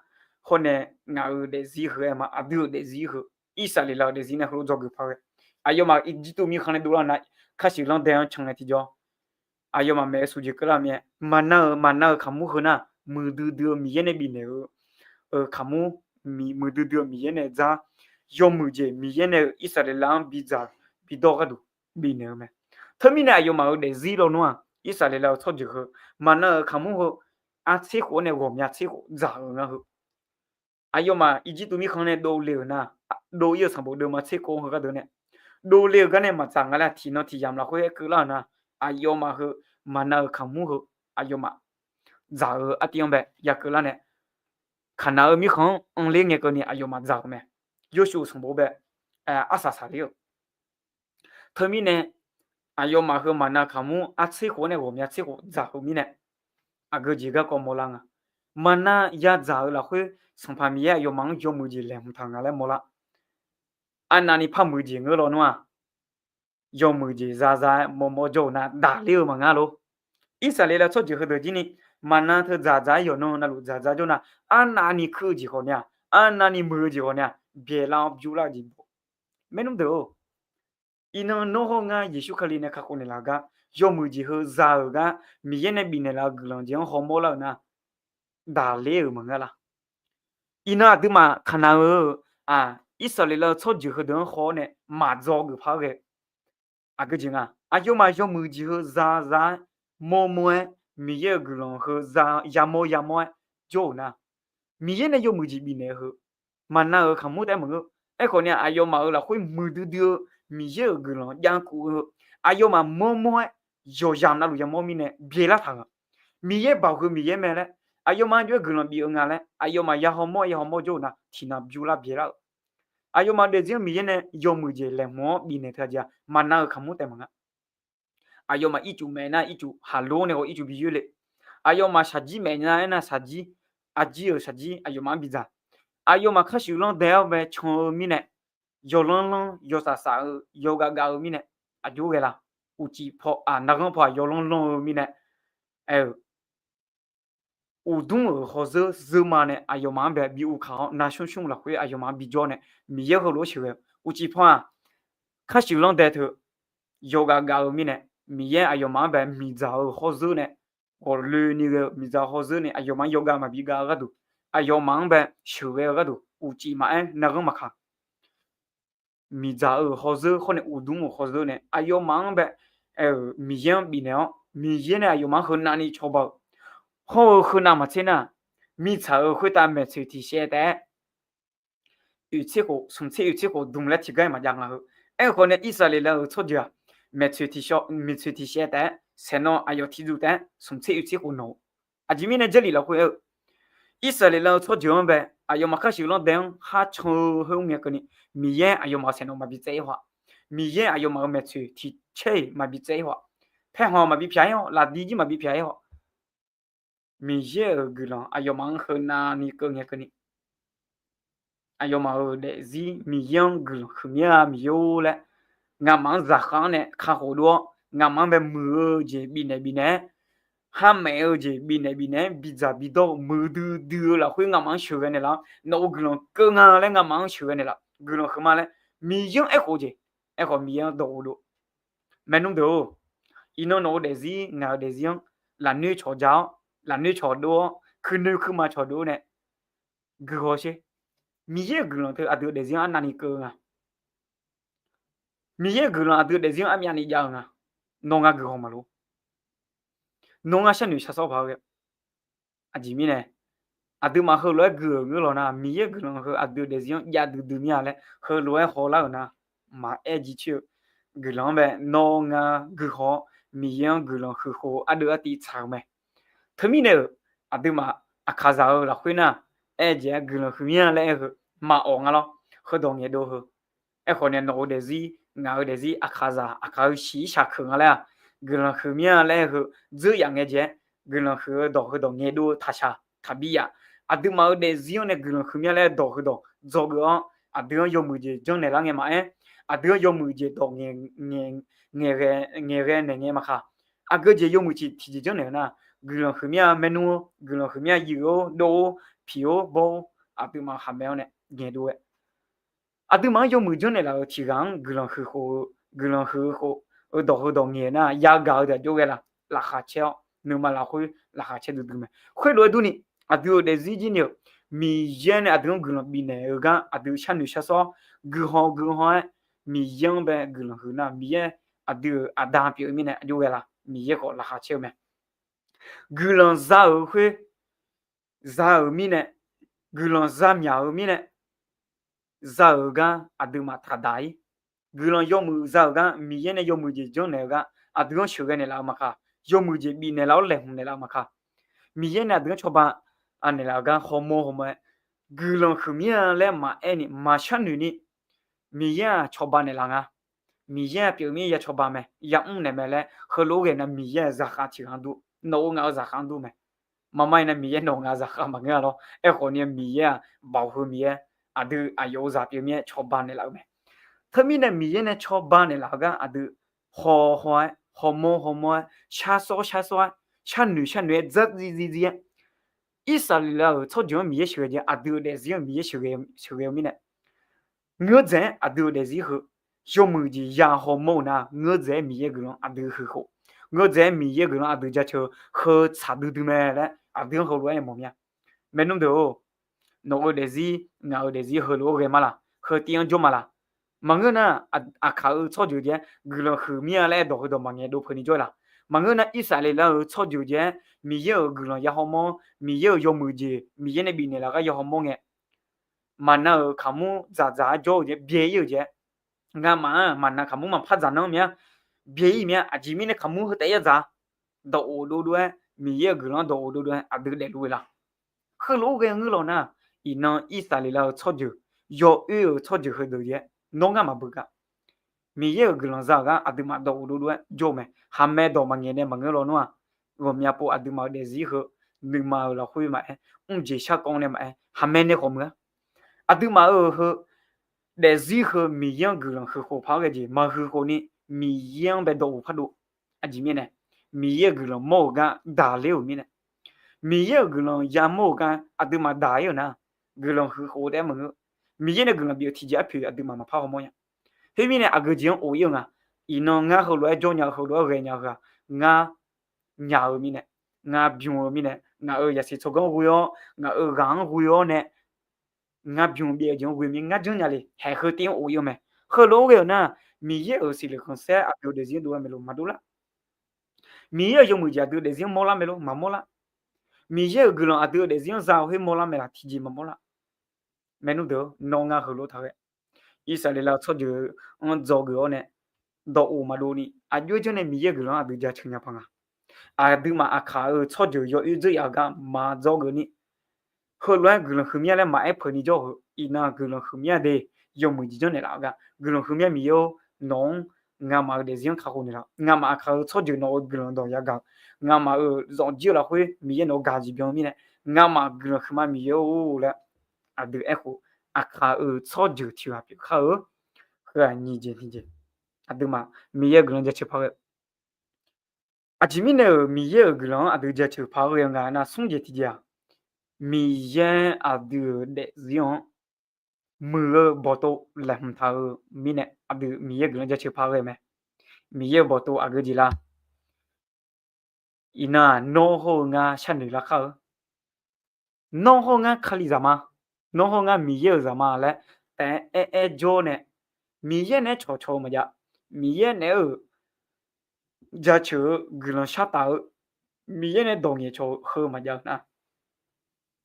hawr nae ngaq-euq daefzir heu aer ma, aqdui-euq daefzir heu, Irsaqleqlav-euq daefzir nae heulof dzawgeuf paq ghae, aqyawfmaf Irjirtuv mirkhanq nae dovlar nar, kharshuif lanr dae-anr can ngae tiqjawr, aqyawfmaf maeq-eu suq jeq keuvlar-eu mir-aer, maqnav-euq maqnav-euq kaqmur heu nar, muiqdui dui-eu Miqyaer nae bifnaeq-eu kaqmur, muiqdui dui-eu Miqyaer nae dzar, yawmuiq jeq Miqyaer nae-euq Irsaqleqlav-anr bidzaq bidawr gharduq bifnaeq-eu mae. Teumirnae aqyawfmaf-euq daefzir lawnmr-aq, Irsaqleqlav-euq tsawrjeuq heu, maqnav-euq kaqmur heu, artser khof-anr nae ghawqmya tser khof dzaq-euq nga heu. Aqyawfmaf Irjirtuv mirkhanq nae dovle-euq nar, dov-ir-eu sanqbof deuvma tser khof-anr heu gharduq nae dovle-euq gar nae maqdzaq nga laer tiqnan tiq yamq lafkhoer aer keuvlar-euq nar, aqyawfmaf heu, maqnav-euq kaqmur heu, aqyawfmaf dzaq-eu artiv-anr bae ya keuvlar nae, Kaqnaq-eu mirkhanq-anr anrler ngae keuvni aqyawfmaf dzaq-euq mae. Yawshuif sanqbof bae arsaq saqler-eu. Teumirnae aqyawfmaf heu maqnav kaqmur artser khof-anr nae ghawqmya tser khof dzaq-eu mirnae, aqgeu jeq garkawv mawrlar nga. Maqnav yadzaq-euq lafkhoer Sanqpaq Miqyaer aqyawfmaf-anr yawmuiq jeq laeqhmq taq nga laer mawrlar. Arnavni par muiq jeq ngeur lawnmr-aq, yawmuiq jeq zaza-aer mawrmawr jawr-eu nar daqler-eu maqngeur lor. Irsaqleqlav tsawrjeuq heudeuq jir ni maqnav teu dzaqdzaq-aer yawqnan navluf dzaqdzaq jawr nar, arnavni kuir-eu jeq khawf nae-aq, arnavni muiq-eu jeq khawf nae-aq, byaelar-awr bymrlar-eu jeq baw. Maernmr deuq-or, iqnan nawr hawr ngar Yeqsur Kali nae kakhof naeqlaf-eu gar, yawmuiq jeq heu za-euq gar Miqyaer nae bifnaeq laf-eu guiqlanq jeq-anr hawmawr lar-euq nar, daqler-euq maqngeur la? Iqnan aqduimaf Kaqnaq-eu, aq, Irsaqleqlav-eu tsawrjeuq heudeuq-anr haw-awr nae maqdzaw geuf par-aer ghae, aqgeu jeq nga. Aqyawfmaf yawmuiq jeq heu zaza-aer mawrmawr-aer, Miqyaer-euq guiqlanq heu za yamawr yamawr-aer jawr-euq nar, Miqyaer nae yawmuiq jeq bifnaeq-eu heu maqnav-euq kaqmur taef-aer maqngeur. Aerkhawf ni aqyawfmaf-euq lafkhoer muiqdui dui-eu Miqyaer-euq guiqlanq jav kuv-eu, aqyawfmaf mawrmawr-aer yawqyamq navluf yamawr mirnae byaelar taq-euq. Miqyaer baoq heu Miqyaer mae laer, aqyawfmaf jov-aer guiqlanq bif-eu nga laer aqyawfmaf ya hawmawr ya hawmawr jawr-euq nar, tiqnan bymrlar byaelar-euq. Aqyawfmaf daefzir-anr Miqyaer nae yawmuiq jeq laeqhmq-anr bifnaeq teu-aq jeq-aq, maqnav-euq kaqmur taef maqngeur. Aqyawfmaf ircuf maef nar ircuf, haqlo nae khawf ircuf bi yoer le. Aqyawfmaf shaqjir maef nar aernar shaqjir, aqjir-euq shaqjir aqyawfmaf-anr bidzaq. Aqyawfmaf khar shuif lanr dae-awr bae can-eu mirnae, yawlanr lanr yawsaf saf-eu yawghav ghav-eu mirnae, aqjox ghae la? Uqcif paw-aq, narghanr paw-aq yawlanr lanr-eu mirnae, aer-eu, uqdmr-euq hawzeur zeurma nae aqyawfmaf-anr bae bi uvkaq-awr, navshmr shmr lafkhoer aqyawfmaf-anr bijawr nae, Miqyaer heulof-aer sheuqghae-eu uqcif paw-aq, khar shuif lanr dae teu yawghav ghav-eu mirnae, Miqyaer aqyawfmaf-anr bae miqdzaq-euq hawzeur nae ghawqloeni ghae-eu miqdzaq hawzeur nae aqyawfmaf-anr yawgav maqbi gav-eu gharduq, aqyawfmaf-anr bae sheuqghae-eu gharduq uqcif maqaer narghanr maqkaq, miqdzaq-euq hawzeur khawr nae uqdmr-euq hawzeur nae aqyawfmaf-anr bae aer-euq Miqyaer-anr bifnaeq-awr, Miqyaer nae aqyawfmaf-anr heunav ni cawba-eu hawr-eu heunav maqtser nar, mirtsaq-euq khoertav maeqtsoeq tiqshaev taef-aer oeqtser khof, smqtser oeqtser khof dmq laer tiqgar-iq maqjav nga heu. Aerkhawf nae Irsaqleqlav-euq tsawrjeuq-aq, maeqtsoeq tiqshaev taef-aer saeqnawv aqyawf tiqdzuv taef-aer smqtser oeqtser khof nawq-eu. Aqjeq mirnae Jarlif lafkhoer aer-eu, Irsaqleqlav-euq tsawrjeuq-anr bae aqyawfmaf khar sheuqlanr dae-anr khar can-eu heu mr ngae keuvni, Miqyaer aqyawfmaf-euq saeqnawv maqbi tsaev-ir haw-aq, Miqyaer aqyawfmaf-euq maeqtsoeq tiqcaer-iq maqbi tsaev-ir haw-aq, paerkhanq maqbi pyaq-ir haw, lafdi jir maqbi pyaq-ir haw, Miqyaer-euq guiqlanq aqyawfmaf-anr heunav ni keuv ngae keuvni, aqyawfmaf-euq daefzir Miqyaer-anr guiqlanq huiqmya Miqyaer-or laer, ngamaf-anr zaqkhav-anr nae kakhof dov-awr, ngamaf-anr bae muiq-eu jeq bifnaeq bifnaeq-aer, kharmaef-eu jeq bifnaeq bifnaeq-aer bidzaq bidawr-eu muiqdui dui-eu lafkhoer ngamaf-anr sheuqghae naeqlaf-awr, nawq-euq guiqlanq keuv nga laer ngamaf-anr sheuqghae naeqlaf, guiqlanq huiqma laer Miqyaer-anr aerkhof-eu jeq, aerkhawf Miqyaer-anr dawq ghofdov. Maernmr deuq-or, iqnan nawq-eu daefzir ngaq-euq daefzir-anr lafnoer cawq ja-awr, lafnoer cawq dov-awr, kuirnoer kuirma cawq dov-awr nae guiqhaw sher. Miqyaer-euq guiqlanq teu aqdui-euq daefzir-anr arnavni keuv-eu nga. Miqyaer-euq guiqlanq aqdui-euq daefzir-anr armyavni jav-eu nga. Nawr ngar guiqhaw maqlof. Nawr ngar sharnoeq shar sawr paq-aer ghae. Aqjeq mirnae, aqduimaf heulof-aer gui-euq ngeur lawq nar, Miqyaer-euq guiqlanq heu aqdui-euq daefzir-anr jav duidui mir-a laer heulof-aer hawlar-euq nar, maqaer jircoer-eu guiqlanq-anr bae nawr ngar guiqhaw-awr, Miqyaer-anr guiqlanq huiqkhof ardeuv artiv tsaq-eu mae. Teumirnae-euq, aqduimaf aqkaqzaq-eu lafkhoer nar, aer-eu jeq-aer guiqlanq huiqmya laer aer-eu heu maqawf nga lawr. Heudawq ngaeqdov heu. Aerkhawf nae nawq-eu daefzir, ngaq-eu daefzir, aqkaqzaq aqkaq-eu shiq-ir shaq keuq nga laer-aq, guiqlanq huiqmya laer aer-eu heu dzeur yaf ngae jeq-aer, guiqlanq huiq-eu dawq heudawq ngaeqdov-eu taqshaq taqbi yaf. Aqduimaf-euq daefzir-anr nae guiqlanq huiqmya laer dawq heudawq dzawgeuf-awr, aqdui-anr yawmuiq jeq janrnaeq lar ngae maqaer, aqdui-anr yawmuiq jeq dawq ngaeq, ngaeqghae, ngaeqghae naeq ngae maqkaq, aqgeu jeq yawmuiq tiqjeq janrnaeq-eu nar, guiqlanq huiqmya maernmr-or, guiqlanq huiqmya yuif-or, dov-or, piq-or, bawr-or, aqduimaf khaqmae-awr nae ngaeqdov-aer, aqduimaf-anr yawmuiq janrnaeq laf-euq tiqghaq-anr guiqlanq huiq khof-eu, guiqlanq huiq-eu khof-eu dawq heudawq ngaeq nar, yagaq-eu deuq aqjox ghae laf, laqkhaq caer-awr nuima lafkhoer laqkhaq caer duidui mae. Khoerlof-aer durni, aqdui-euq daefzir jir ni-euq Miqyaer nae aqdui-anr guiqlanq bifnaeq-eu gar aqdui sharnoeq shar sawr-awr, guiqhaw guiqhaw-aer Miqyaer-anr bae guiqlanq huiq nar, Miqyaer aqdui-euq aqda pyeuf-eu mirnae aqjox ghae laf, Miqyaer khawf laqkhaq caer-eu mae. Guiqlanq za-euq khoer za-euq mirnae, guiqlanq za myaq-euq mirnae, za-euq gar aqduimaf taqdaq-ir. Guiqlanq yawmuiq za-euq gar Miqyaer nae yawmuiq jeq janrnaeq-eu gar aqdui-anr sheuqghae naeqlaf-eu maqkaq, yawmuiq jeq bifnaeq laf-awr laeqhmq naeqlaf-eu maqkaq, Miqyaer nae aqdui-anr cawba naeqlaf-eu gar hawmawr hawmawr-aer, guiqlanq huiqmya laer maqaer ni maqshar noeq ni, Miqyaer-aq cawba naeqlaf nga. Miqyaer-aq pyeuf mir ya cawba mae, ya mr naeq mae laer heulof-aer ghae nar Miqyaer-aq zaqkhav tiqghaq-anr dur, nawq-eu ngaq-eu zaqkhav-anr dur mae. Maqmar-ir nar Miqyaer nawq-eu ngaq-eu zaqkhav maqngeur-a lawr. Aerkhawf ni Miqyaer-aq baoq heu Miqyaer, aqdui aqyawf-euq zaq pyeuf mir-aer cawba naeqlaf-eu mae. Teumirnae Miqyaer nae cawba naeqlaf-eu gar aqdui haw haw-aer, hawmawr hawmawr-aer, shar sawr shar sawr-aer, sharnoeq sharnoeq-aer dzar zizizir-aer, Irsaqleqlav-euq tsawrjeuq-anr Miqyaer sheuqghae jeq aqdui-euq daefzir-anr Miqyaer sheuqghae-eu mirnae, ngeur dzaeq-aer aqdui-euq daefzir heu yawmuiq jeq ya hawmawr-euq nar, ngeur dzaeq-aer Miqyaer guiqlanq aqdui huiq khof, ngeur dzaeq-aer Miqyaer guiqlanq aqdui jaceuq heu tsaq duidui mae laer aqdui-anr heulof-aer mawf mir-a. Maernmr deuq-or, nawq-euq daefzir, ngaq-euq daefzir heulof-aer ghae ma laq? Heu tiv-anr jawr ma laq? Maqngeur nar, aqkaq-euq tsawrjeuq jeq-aer guiqlanq huiq mir-a laer dawq heudawq maqngaeq dov peuni jawr-ir laq? Maqngeur nar, Irsaqleqlav-euq tsawrjeuq jeq-aer Miqyaer-euq guiqlanq ya hawmawr, Miqyaer-euq yawmuiq jeq Miqyaer nae bifnaeq laf gar ya hawmawr ngae, maqnav-euq kaqmur dzaqdzaq-aer jawr-eu jeq byae-ir-euq jeq-aer, ngamaf-anr maqnav kaqmur maqpar dzaq nanr mir-a, byae-ir mir-a. Aqjeq mirnae kaqmur heu taef yar dzaq-a. Dawq of dovdov-aer, Miqyaer-euq guiqlanq-anr dawq of dovdov-aer aqdui daefluf-eu laq? Heulof-aer ghae ngeur lawq nar, iqnan Irsaqleqlav-euq tsawrjeuq, yawoer-euq tsawrjeuq heudeuq jeq-aer nawr ngar maqbeugar. Miqyaer-euq guiqlanq za-euq gar aqduimaf dawq of dovdov-aer jawr-eu mae. Khaqmae dawq maqngaeq nae maqngeur lawnmr-aq, ghawqmya pov aqduimaf-euq daefzir heu nuima-euq lafkhoer maqaer, mrjeq sharkawv nae maqaer, khaqmae nae khawf muiq-a. Aqduimaf-euq heu daefzir heu Miqyaer-anr guiqlanq huiq khof paq-aer ghae jeq maqhuiq khof ni, Miqyaer-anr bae dawq of pardov. Aqjeq mirnae, Miqyaer-euq guiqlanq mawr-euq gar daqler-euq mirnae, Miqyaer-euq guiqlanq yamawr-euq gar aqduimaf daq-ir-euq nar, guiqlanq huiq khof taef-aer maqngeur. Miqyaer nae guiqlanq bif-euq tiqjeq arpoeq aqduimaf maqpar hawmawr nya. Khoermirnae aqgeujeq-anr of-ir-eu nga. Iqnan ngar heulof-aer jawr nya-eu heulof-aer ghae nya-eu ghaq ngar nya-eu mirnae, ngar bym-eu mirnae, ngaq-euq yaqsiq tsawrganr ghoe-awr, ngaq-euq ghaq-anr ghoe-awr nae, ngar bym byaev-eu jeq-anr ghoe mir ngar janrnya le. Haeq heu tiv-anr of ir-eu mae. Heulof-aer ghae-euq nar, Miqyaer-euq siqloeq khanqsaer aqdui-euq daefzir-anr dovlar maeqlo maqdov lar. Miqyaer-euq yawmuiq jeq aqdui-euq daefzir-anr mawrlar maeqlo maqmawr lar. Miqyaer-euq guiqlanq aqdui-euq daefzir-anr za-eu khoer mawrlar mae laq tiqjeq maqmawr lar. Maernmr deuq-or, nawr ngar heulof taq ghae, Irsaqleqlav-eu tsawrjeuq-anr dzawgeuf-awr nae dawqof maqdov ni aqjox-aer janr nae Miqyaer-euq guiqlanq-anr aqdui jaceuq nya paq nga. Aqduimaf aqkaq-euq tsawrjeuq yawoer dzeur yaf-eu gar maqdzawgeuf ni, heulof-aer guiqlanq huiqmya laer maqaer peuq ni jawr-eu, iqnan guiqlanq huiqmya de, yawmuiq jeq janrnaeq laf-eu gar guiqlanq huiqmya Miqyaer-or, nawq-anr ngamaf-euq daefzir-anr kakhof naeqlaf, ngamaf aqkaq-euq tsawrjeuq nawq-euq guiqlanq dawq yagaq-eu, ngamaf-euq zanqjir-eu lafkhoer Miqyaer nawq-eu gaq jeq byan-eu mirnae, ngamaf guiqlanq huiqma Miqyaer-or laer aqdui aerkhof, aqkaq-euq tsawrjeuq tiq ghaq pyeuf kar-eu. Heu-aq nyiq jeq nyiq jeq, aqduimaf Miqyaer-euq guiqlanq jaceuq paq ghae. Aqjeq mirnae-euq Miqyaer-euq guiqlanq-anr aqdui jaceuq paq ghae-eu nga nar, smr jeq tiqjeq-aq, Miqyaer aqdui-euq daefzir-anr muiq-eu bawqtov laeqhmq taq-eu mirnae aqdui Miqyaer guiqlanq jaceuq paq ghae mae. Miqyaer-euq bawqtov aqgeu jeq lar? Iqnan-aq, nawr hawr-eu ngar sharnoeq lar kar-eu. Nawr hawr-eu ngar Kalizaq ma. Nawr hawr-eu ngar Miqyaer-euq zaq ma laer taef-aer aer aer jawr nae, Miqyaer naeq-aer cawqcawq-eu maqjav. Miqyaer naeq-aer-euq jaceuq-eu guiqlanq shar taf-eu, Miqyaer nae dawq ngaeqcawq-eu heu maqjav-eu nar,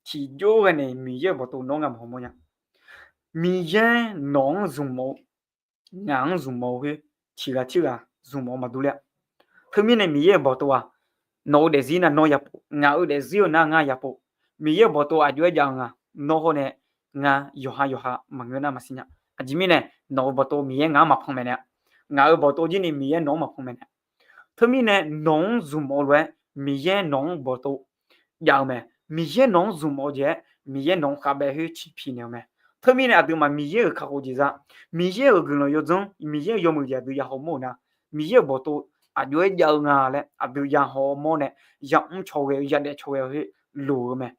tiqjawr ghae nae Miqyaer-euq bawqtov nawr ngamaf haw mawrnya. Miqyaer nawq-anr zmq mawf-eu, ngaq-anr zmq mawf-eu khoer tiq ghaq tirghaq zmq mawf-eu maqdur ler-a. Teumirnae Miqyaer-euq bawqtov-aq, nawq-eu daefzir nar nawr yapov, ngaq-euq daefzir-eu nar ngar yapov. Miqyaer-euq bawqtov aqjox-aer jav-eu nga, nawr hawr nae ngar yawqha yawqha maqngeur nar maqsiq nya. Aqjeq mirnae nawq-euq bawqtov Miqyaer ngaq-anr maqpanq maeqnaeq-a. Ngaq-euq bawqtov jir ni Miqyaer nawq-anr maqpanq maeqnaeq. Teumirnae nawq-anr zmq mawf-eu lof-aer Miqyaer nawq-anr bawqtov jav-eu mae. Miqyaer nawq-anr zmq mawf-eu jeq-aer Miqyaer nawq-anr khavbaev khoer ciqpiq naeq-eu mae. Teumirnae aqduimaf Miqyaer-euq kakhof jeq za, Miqyaer-euq guiqlanq yawdzanr, Miqyaer-euq yawmuiq jeq aqdui yahaw mawr-euq nar, Miqyaer-euq bawqtov aqjox-aer jav-eu nga laer aqdui yahaw mawr nae, yamr caw ghae-eu yadaef caw ghae-eu khoer loq-eu mae.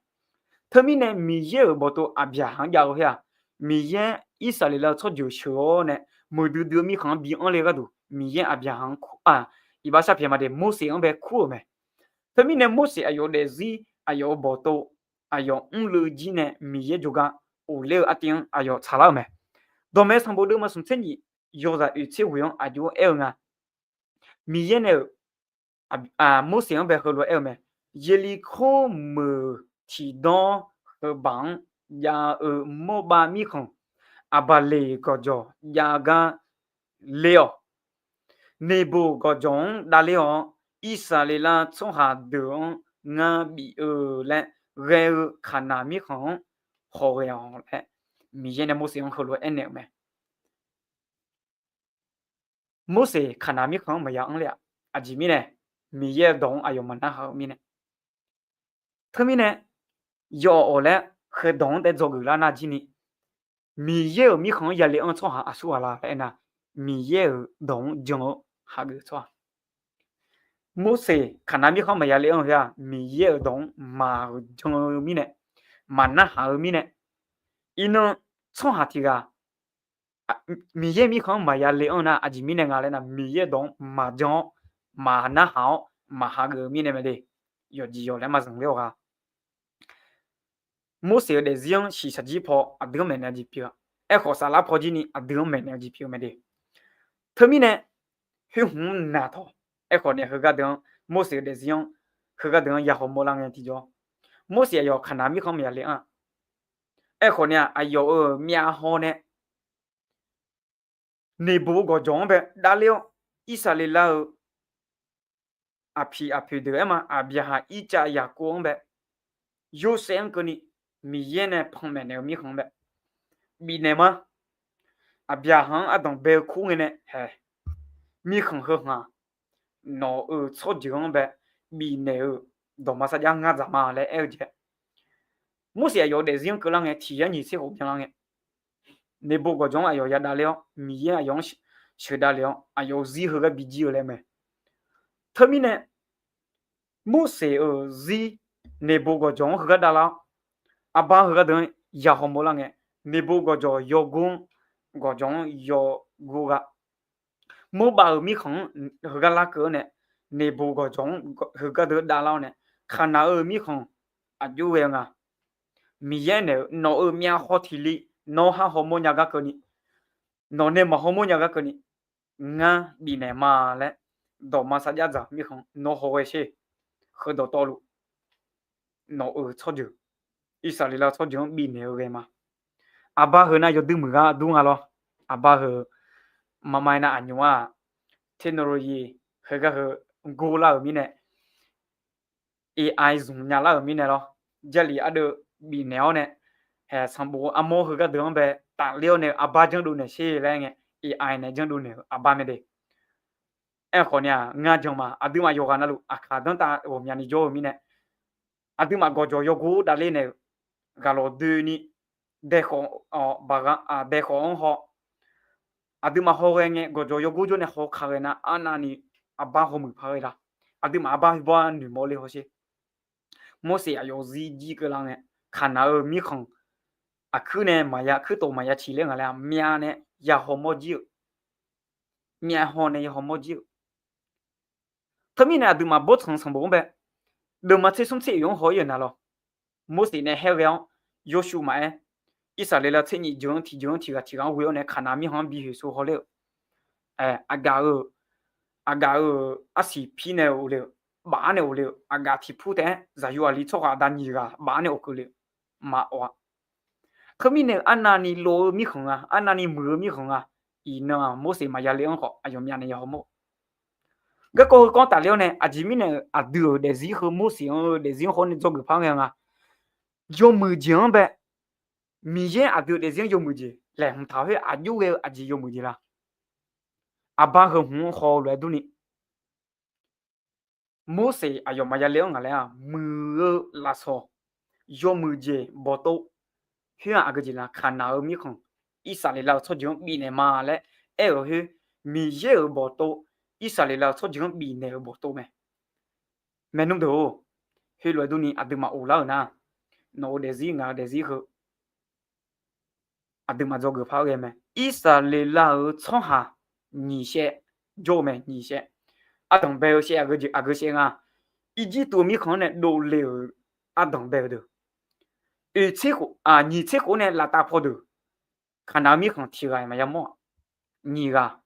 Teumirnae Miqyaer-euq bawqtov Aqbyaqhaq-anr jav-eu khoer-aq, Miqyaer Irsaqleqlav-eu tsawrjeuq sheuq-awr nae muiqdui dui-eu mirkhanq-anr bi anr le gharduq Miqyaer Aqbyaqhaq-anr kur-aq, iqbax sharpyaeq maqde Morseq-anr bae kur-euq mae. Teumirnae Morseq aqyawf-eu daefzir, aqyawf-eu bawqtov, aqyawf mrluf jir nae Miqyaer jawrgar ghofler-eu artiv-anr aqyawf tsaqlar-euq mae. Dawqmaeq sanqbof deuvma smq tser nyif yawzaq oeq tser ghoeq-anr aqjox-aer aer-eu nga. Miqyaer nae-euq Morseq-anr bae heulof-aer aer-eu mae. Yeqliqkor meuq tiqdawr heubaq-anr jav-eu Mawrbav mirkhanq, Aqbaqleq gawqjawq jav gar ler-awq. Neqboq gawqjawq-anr davler-awr, Irsaqleqlav tsawrhaq deuq-anr ngar bif-eu laer ghae-eu Kaqnaq mirkhanq-anr hawghae-awq laer, Miqyaer nae Morseq-anr heulof-aer aernaeq-euq mae. Morseq Kaqnaq mirkhanq-anr maqya anr ler-aq, aqjeq mirnae Miqyaer-euq dawq-anr aqyawf maqnarhaq-eu mirnae. Teumirnae yawawq laer heudawq-anr taef dzawgeuf lar nar jir ni, Miqyaer-euq mirkhanq-anr yale anr-eu tsawrhaq aqsur ghaq la laer aernar, Miqyaer-euq dawq-anr jan-eu hageuf tsawrhaq. Morseq Kaqnaq mirkhanq-anr maqya le anr-eu khoer-aq, Miqyaer-euq dawq-anr maqjan-eu mirnae, maqnarhaq-eu mirnae, iqnan tsawrhaq tiq ghaq Miqyaer mirkhanq-anr maqya le anr nar, aqjeq mirnae nga laer nar, Miqyaer-euq dawq-anr maqjan-awr, maqnarhaq-awr, maqhageuf-eu mirnae mae de. Yawqjeq yawq laer maqzanq ler-awq ghaq. Morseq-euq daefzir-anr shiqshaq jir paw aqdui-anr maeqnaeq-eu jeq pyeuf-a. Aerkhawf saflar paw jir ni aqdui-anr maeqnaeq-eu jeq pyeuf-eu mae de. Teumirnae khoer hmq-anr naqtawq. Aerkhawf nae heugar deuq-anr, Morseq-euq daefzir-anr heugar deuq-anr yahaw mawrlar ngae tiqjawr, Morseq aqyawf Kaqnaq mirkhanq-anr maqya le anr-a. Aerkhawf nae-aq, aqyawf-euq myavhaw nae Neqboq-eu gawqjawq-anr bae davler-awr, Irsaqleqlav-euq aqpiq aqpoeq deuq-aer ma, Aqbyaqhaq, Irtsav, Yaqkov-anr bae, Yorsaev-anr keuvni Miqyaer nae panmaeq naeq-eu mirkhanq-anr bae bifnaeq ma. Aqbyaqhaq-anr ardanq bae-eu kur ngae nae haeq, mirkhanq heu haq nawq-euq tsawrjeuq-anr bae bifnaeq-eu dawqma sarjax ngar dzaq ma laer aer-eu jeq. Morseq aqyawf-euq daefzir-anr keuvlar ngae, tiq yar nyiq tser khof byanlar ngae, Neqboq gawqjawq-anr aqyawf ya davler-awr, Miqyaer aqyawf-anr sheuqdav le-awr, aqyawf-euq zir heugar bijir-eu laer mae. Teumirnae, Morseq-euq zir Neqboq gawqjawq-anr heugar davlar-awr, arbar heugar deuq-anr yahaw mawrlar ngae, Neqboq gawqjawq yawgor-anr, gawqjawq-anr yawgor gha. Morbav-euq mirkhanq-anr heugar larkeuv-awr nae, Neqboq gawqjawq-anr heugar deuq davlar-awr nae, Kaqnaq-euq mirkhanq aqjox ghae-eu nga. Miqyaer naeq-eu, nawq-euq myav haw tiq li, nawr har hawmawr nya gar keuvni, nawq nae maq hawmawr nya gar keuvni, ngar bifnaeq ma laer, dawqma sarjax dzaq mirkhanq nawr hawghae sher. Heu dawqtawvluf, nawq-euq tsawrjeuq, Irsaqleqlav-eu tsawrjeuq-anr bifnaeq-eu ghae ma. Aqbar heu nar yawduir muiq gar dur nga lawr. Aqbar heu, maqmae nar aqnymq-aq, technology heugar heu gor lar-euq mirnae, AI zmq nya lar-euq mirnae lawr. Jarlif ardeuv bifnaeq-awr nae, haeq sanqbof armawr heugar deuq-anr bae tafler-awr nae aqbar janrdov naeq sher laer ngae, AI nae janrdov naeq-euq aqbar mae de. Aerkhawf ni-aq, ngar jan ma, aqduimaf yawqghaq navluf aqkaq danrtav ghawqmyani jawr-eu mirnae, aqduimaf gawqjawq yawgor davler naeq-euq ghaq lawq doeni, daekhawf, baq, daekhawf-anr haw, aqduimaf hawghae ngae gawqjawq yawgor jawr nae haw ka ghae nar, arnavni aqbar hawmuiq paq ghae la? Aqduimaf aqbar heubawr-a noeqmawr ler hawsher. Morseq aqyawf zir jir keuvlar ngae, Kaqnaq-eu mirkhanq aqkuir nae maqya, kuirtof maqya ciq ler nga laer-a, myav nae ya hawmawr jir-euq, myav haw nae ya hawmawr jir-euq. Teumirnae aqduimaf bawrtsanq sanqbof-anr bae, deuvma tser smr tser oeq-anr haw-ir-euq na lawr. Morseq nae haer ghae-awr, Yawshuv maqaer, Irsaqleqlav tser nyif jeuq-anr tiq jeuq-anr tiq ghaq tiq ghaq-anr ghoe-awr nae Kaqnaq mirkhanq-anr bi hoeqsov hawler-euq, aqgaf-euq, aqgaf-euq arsiq pir nae ghofle-euq, baf-ar nae ghofle-euq, aqgaf tiq pur taef-aer zaqyo aqli tsawrhaq aqda nyiq ghaq baf-ar nae ghofkeuvle-euq maqawf-a. Teumirnae arnavni lof-eu mirkhanq nga, arnavni muiq-eu mirkhanq nga. Iqnan-aq, Morseq maqya le-anr khawf aqyawf myav nae ya hawmawr-eu. Garkawv heu kawv tafler-awr nae aqjeq mirnae-euq aqdui-euq daefzir heu Morseq-anr-eu daefzir-anr hawr nae dzawgeuf par ghae nga. Yawmuiq jeq-anr bae, Miqyaer aqdui-euq daefzir-anr yawmuiq jeq laeqhmq taq khoer aqjox ghae-eu aqjeq yawmuiq jeq la? Aqbar heu hmq-anr haw lof-aer durni, Morseq aqyawf maqya le-anr ngaq laer-aq, muiq-eu lafsawq, yawmuiq jeq bawqtov, khoer-aq aqgeu jeq la? Kaqnaq-eu mirkhanq, Irsaqleqlav-euq tsawrjeuq-anr bifnaeq ma laer aer-euq khoer, Miqyaer-euq bawqtov, Irsaqleqlav-euq tsawrjeuq-anr bifnaeq-euq bawqtov mae. Maernmr deuq-or, heulof-aer durni aqduimaf of lar-euq nar, nawq-euq daefzir ngaq-euq daefzir heu aqduimaf dzawgeuf par ghae mae. Irsaqleqlav-euq tsawrhaq nyiq shaev jawr-eu mae, nyiq shaev. Ardanq bae-eu shaev aqgeu shaev nga. Irjirtuv-eu mirkhanq-anr nae dovle-euq ardanq bae-eu deuq, oeq tser khof, nyiq tser khof nae laftav paw deuq, Kaqnaq-eu mirkhanq tiq ghaq maqya mawr-aq, nyiq ghaq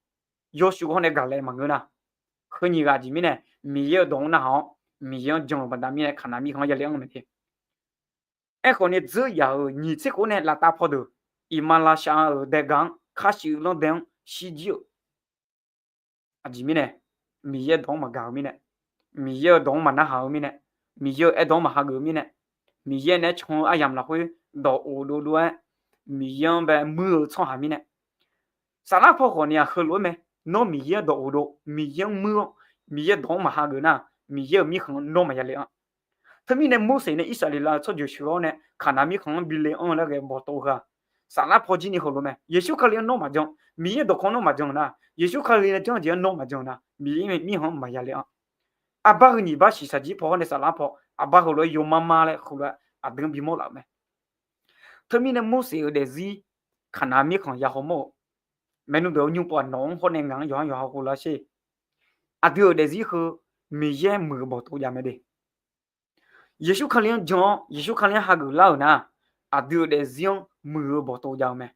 Yawshuv hawr nae gaqlaev maqngeur nar, heu nyiq ghaq jeq mirnae Miqyaer-euq dawq-anr narhaq-awr, Miqyaer-anr jan-euq baqda mirnae Kaqnaq mirkhanq-anr ya le-anr mae te. Aerkhawf ni dzeur yaq-euq nyiq tser khof nae laftav paw deuq, iqmalavshav-euq daegaq-anr, khar shif-eu lanr dae-anr shirjir-euq aqjeq mirnae, Miqyaer dawq-anr maqgaq-eu mirnae, Miqyaer-euq dawq-anr maqnarhaq-eu mirnae, Miqyaer-euq aerdawq-anr maqhageuf-eu mirnae, Miqyaer nae can-eu aryamq lafkhoer dawq of dovdov-aer, Miqyaer-anr bae muir-eu tsawrhaq mirnae, saflar paw khawf ni-aq heulof-aer mae. Nawr Miqyaer-anr dawq of dov, Miqyaer-anr muir-awr, Miqyaer dawq-anr maqhageuf nar, Miqyaer-euq mirkhanq-anr nawr maqya le-anr. Teumirnae Morseq nae Irsaqleqlav-euq tsawrjeuq sheuq-awr nae Kaqnaq mirkhanq-anr bi le-anr laer ghae bawqtov heu-aq, saflar paw jir ni heulof mae. Yeqsur Kali-anr nawr maqjan, Miqyaer dawqkawq nawr maqjan-eu nar, Yeqsur Kali nae janr-eu jeq-anr nawr maqjan-eu nar, Miqyaer mirkhanq-anr maqya le-anr. Arbar heu nyiq bar shiqshaq jir paw-awr nae saflar paw, arbar heulof-aer yawmar mar laer heulof-aer aqdui-anr bimawr laf-euq mae. Teumirnae Morseq-euq daefzir Kaqnaq mirkhanq ya hawmawr-eu, maernmr deuq-eu nymr pov-aq, nawq-anr hawr nae ngaq-anr yawqha yawqha ghov lar sher. Aqdui-euq daefzir heu Miqyaer muiq-eu bawqtov jav mae de. Yeqsur Kali-anr jan-awr, Yeqsur Kali-anr hageuf lar-euq nar, aqdui-euq daefzir-anr muiq-eu bawqtov jav-eu mae.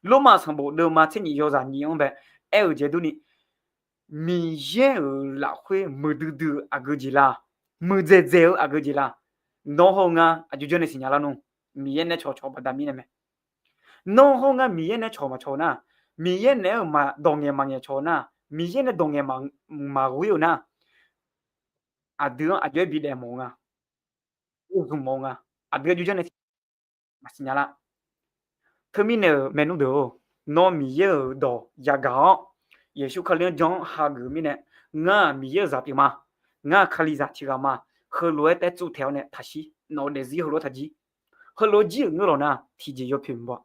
Lormav sanqbof deuvma tser nyif yawzaq nyif-anr bae aer-eu jeq durni, Miqyaer-euq lafkhoer muiqdui dui-eu aqgeu jeq la? Muiqdzaeq dzaeq-eu aqgeu jeq la? Nawr hawr-eu ngar aqjox janrnaeq siqnya lar nmr. Miqyaer nae cawqcawq baqda mirnae mae. Nawr hawr-eu ngar Miqyaer nae cawq maqcawq-eu nar, Miqyaer naeq-aer-eu dawq ngaeq maqngaeq cawq-eu nar, Miqyaer nae dawq ngaeq maqghoer-eu nar, aqdui-anr aqjox-aer bidaef mawf-eu nga, zmq mawf-eu nga. Aqdui aqjox janrnaeq maqsiq nya lar. Teumirnae-euq maernmr deuq-or, nawr Miqyaer-euq dawq yagaq-awr, Yeqsur Kali-anr jan-anr hageuf-eu mirnae, ngar-aq Miqyaer-euq zaq pyeuf ma, ngar-aq Kalizaq tiq ghaq ma, heulof-aer taef tsuv taeq-awr nae taqshir, nawq-eu daefzir heulof-aer taqjir. Heulof-aer jir-euq ngeur lawq nar tiqjeq yawpoeq maqbaw.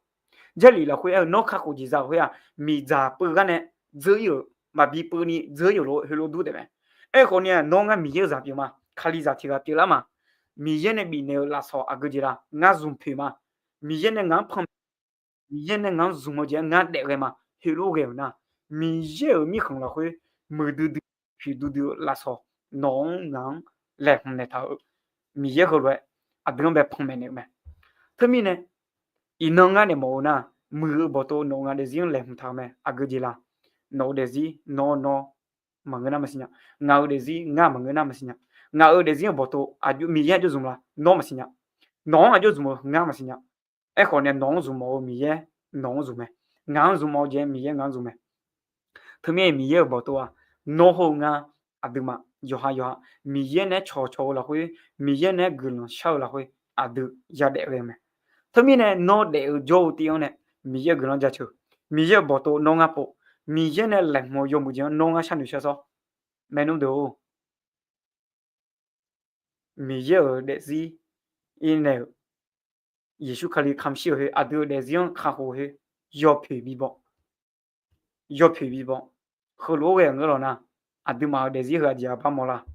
Jarlif lafkhoer aer-eu nawr kakhof jeq za-euq khoer-aq, miqdzaq peuv gar nae dzeur-ir-euq, maqbi peuvni dzeur-ir-euq lof heulof dur taef mae. Aerkhawf ni-aq nawr ngar Miqyaer-euq zaq pyeuf ma, Kalizaq tiq ghaq pyeuflar ma. Miqyaer nae bifnaeq-euq lafsawq aqgeu jeq la? Ngar zmq poeq ma. Miqyaer nae ngaq-anr pan Miqyaer nae ngaq-anr zmq-eu jeq-anr ngar daef ghae ma. Heulof ghae-euq nar, Miqyaer-euq mirkhanq lafkhoer muiqdui dui, huiqdui dui-eu lafsawq nawq-anr ngaq-anr laeqhmq naeqtaq-euq Miqyaer heulof-aer aqdui-anr bae panmaeq naeq-eu mae. Teumirnae iqnan ngar naeq mawf-eu nar, muiq-eu bawqtov nawq-eu ngaq daefzir-anr laeqhmq taq-eu mae. Aqgeu jeq la? Nawq-eu daefzir nawr nawr maqngeur nar maqsiq nya. Ngaq-euq daefzir ngar maqngeur nar maqsiq nya. Ngaq-euq daefzir-anr bawqtov aqjox Miqyaer aqjox zmq la? Nawr maqsiq nya. Nawq-anr aqjox zmq-eu ngar maqsiq nya. Aerkhawf nae nawq-anr zmqmawf-eu Miqyaer nawq-anr zmq mae. Ngaq-anr zmqmawf-eu jeq Miqyaer ngaq-anr zmq mae. Teumirnae Miqyaer-euq bawqtov-aq, nawr hawr-eu ngar aqduimaf yawqha yawqha Miqyaer nae cawqcawq-eu lafkhoer, Miqyaer nae guiqlanq shar-eu lafkhoer aqdui yadaef ghae-eu mae. Teumirnae nawr daef-eu jawr-eu tiv-anr nae Miqyaer-euq guiqlanq jaceuq, Miqyaer-euq bawqtov nawr ngar pov, Miqyaer nae laeqhmq-eu yawmuiq jeq-anr nawr ngar sharnoeq shar sawr. Maernmr deuq-or, Miqyaer-euq daefzir irnaeq-euq Yeqsur Kali kamq shir-euq khoer aqdui-euq daefzir-anr kakhof khoer yawpoeq bibaw, yawpoeq bibaw. Heulof-aer ghae-eu ngeur lawq nar, aqduimaf-euq daefzir heu aqjeq-aq bar mawr lar?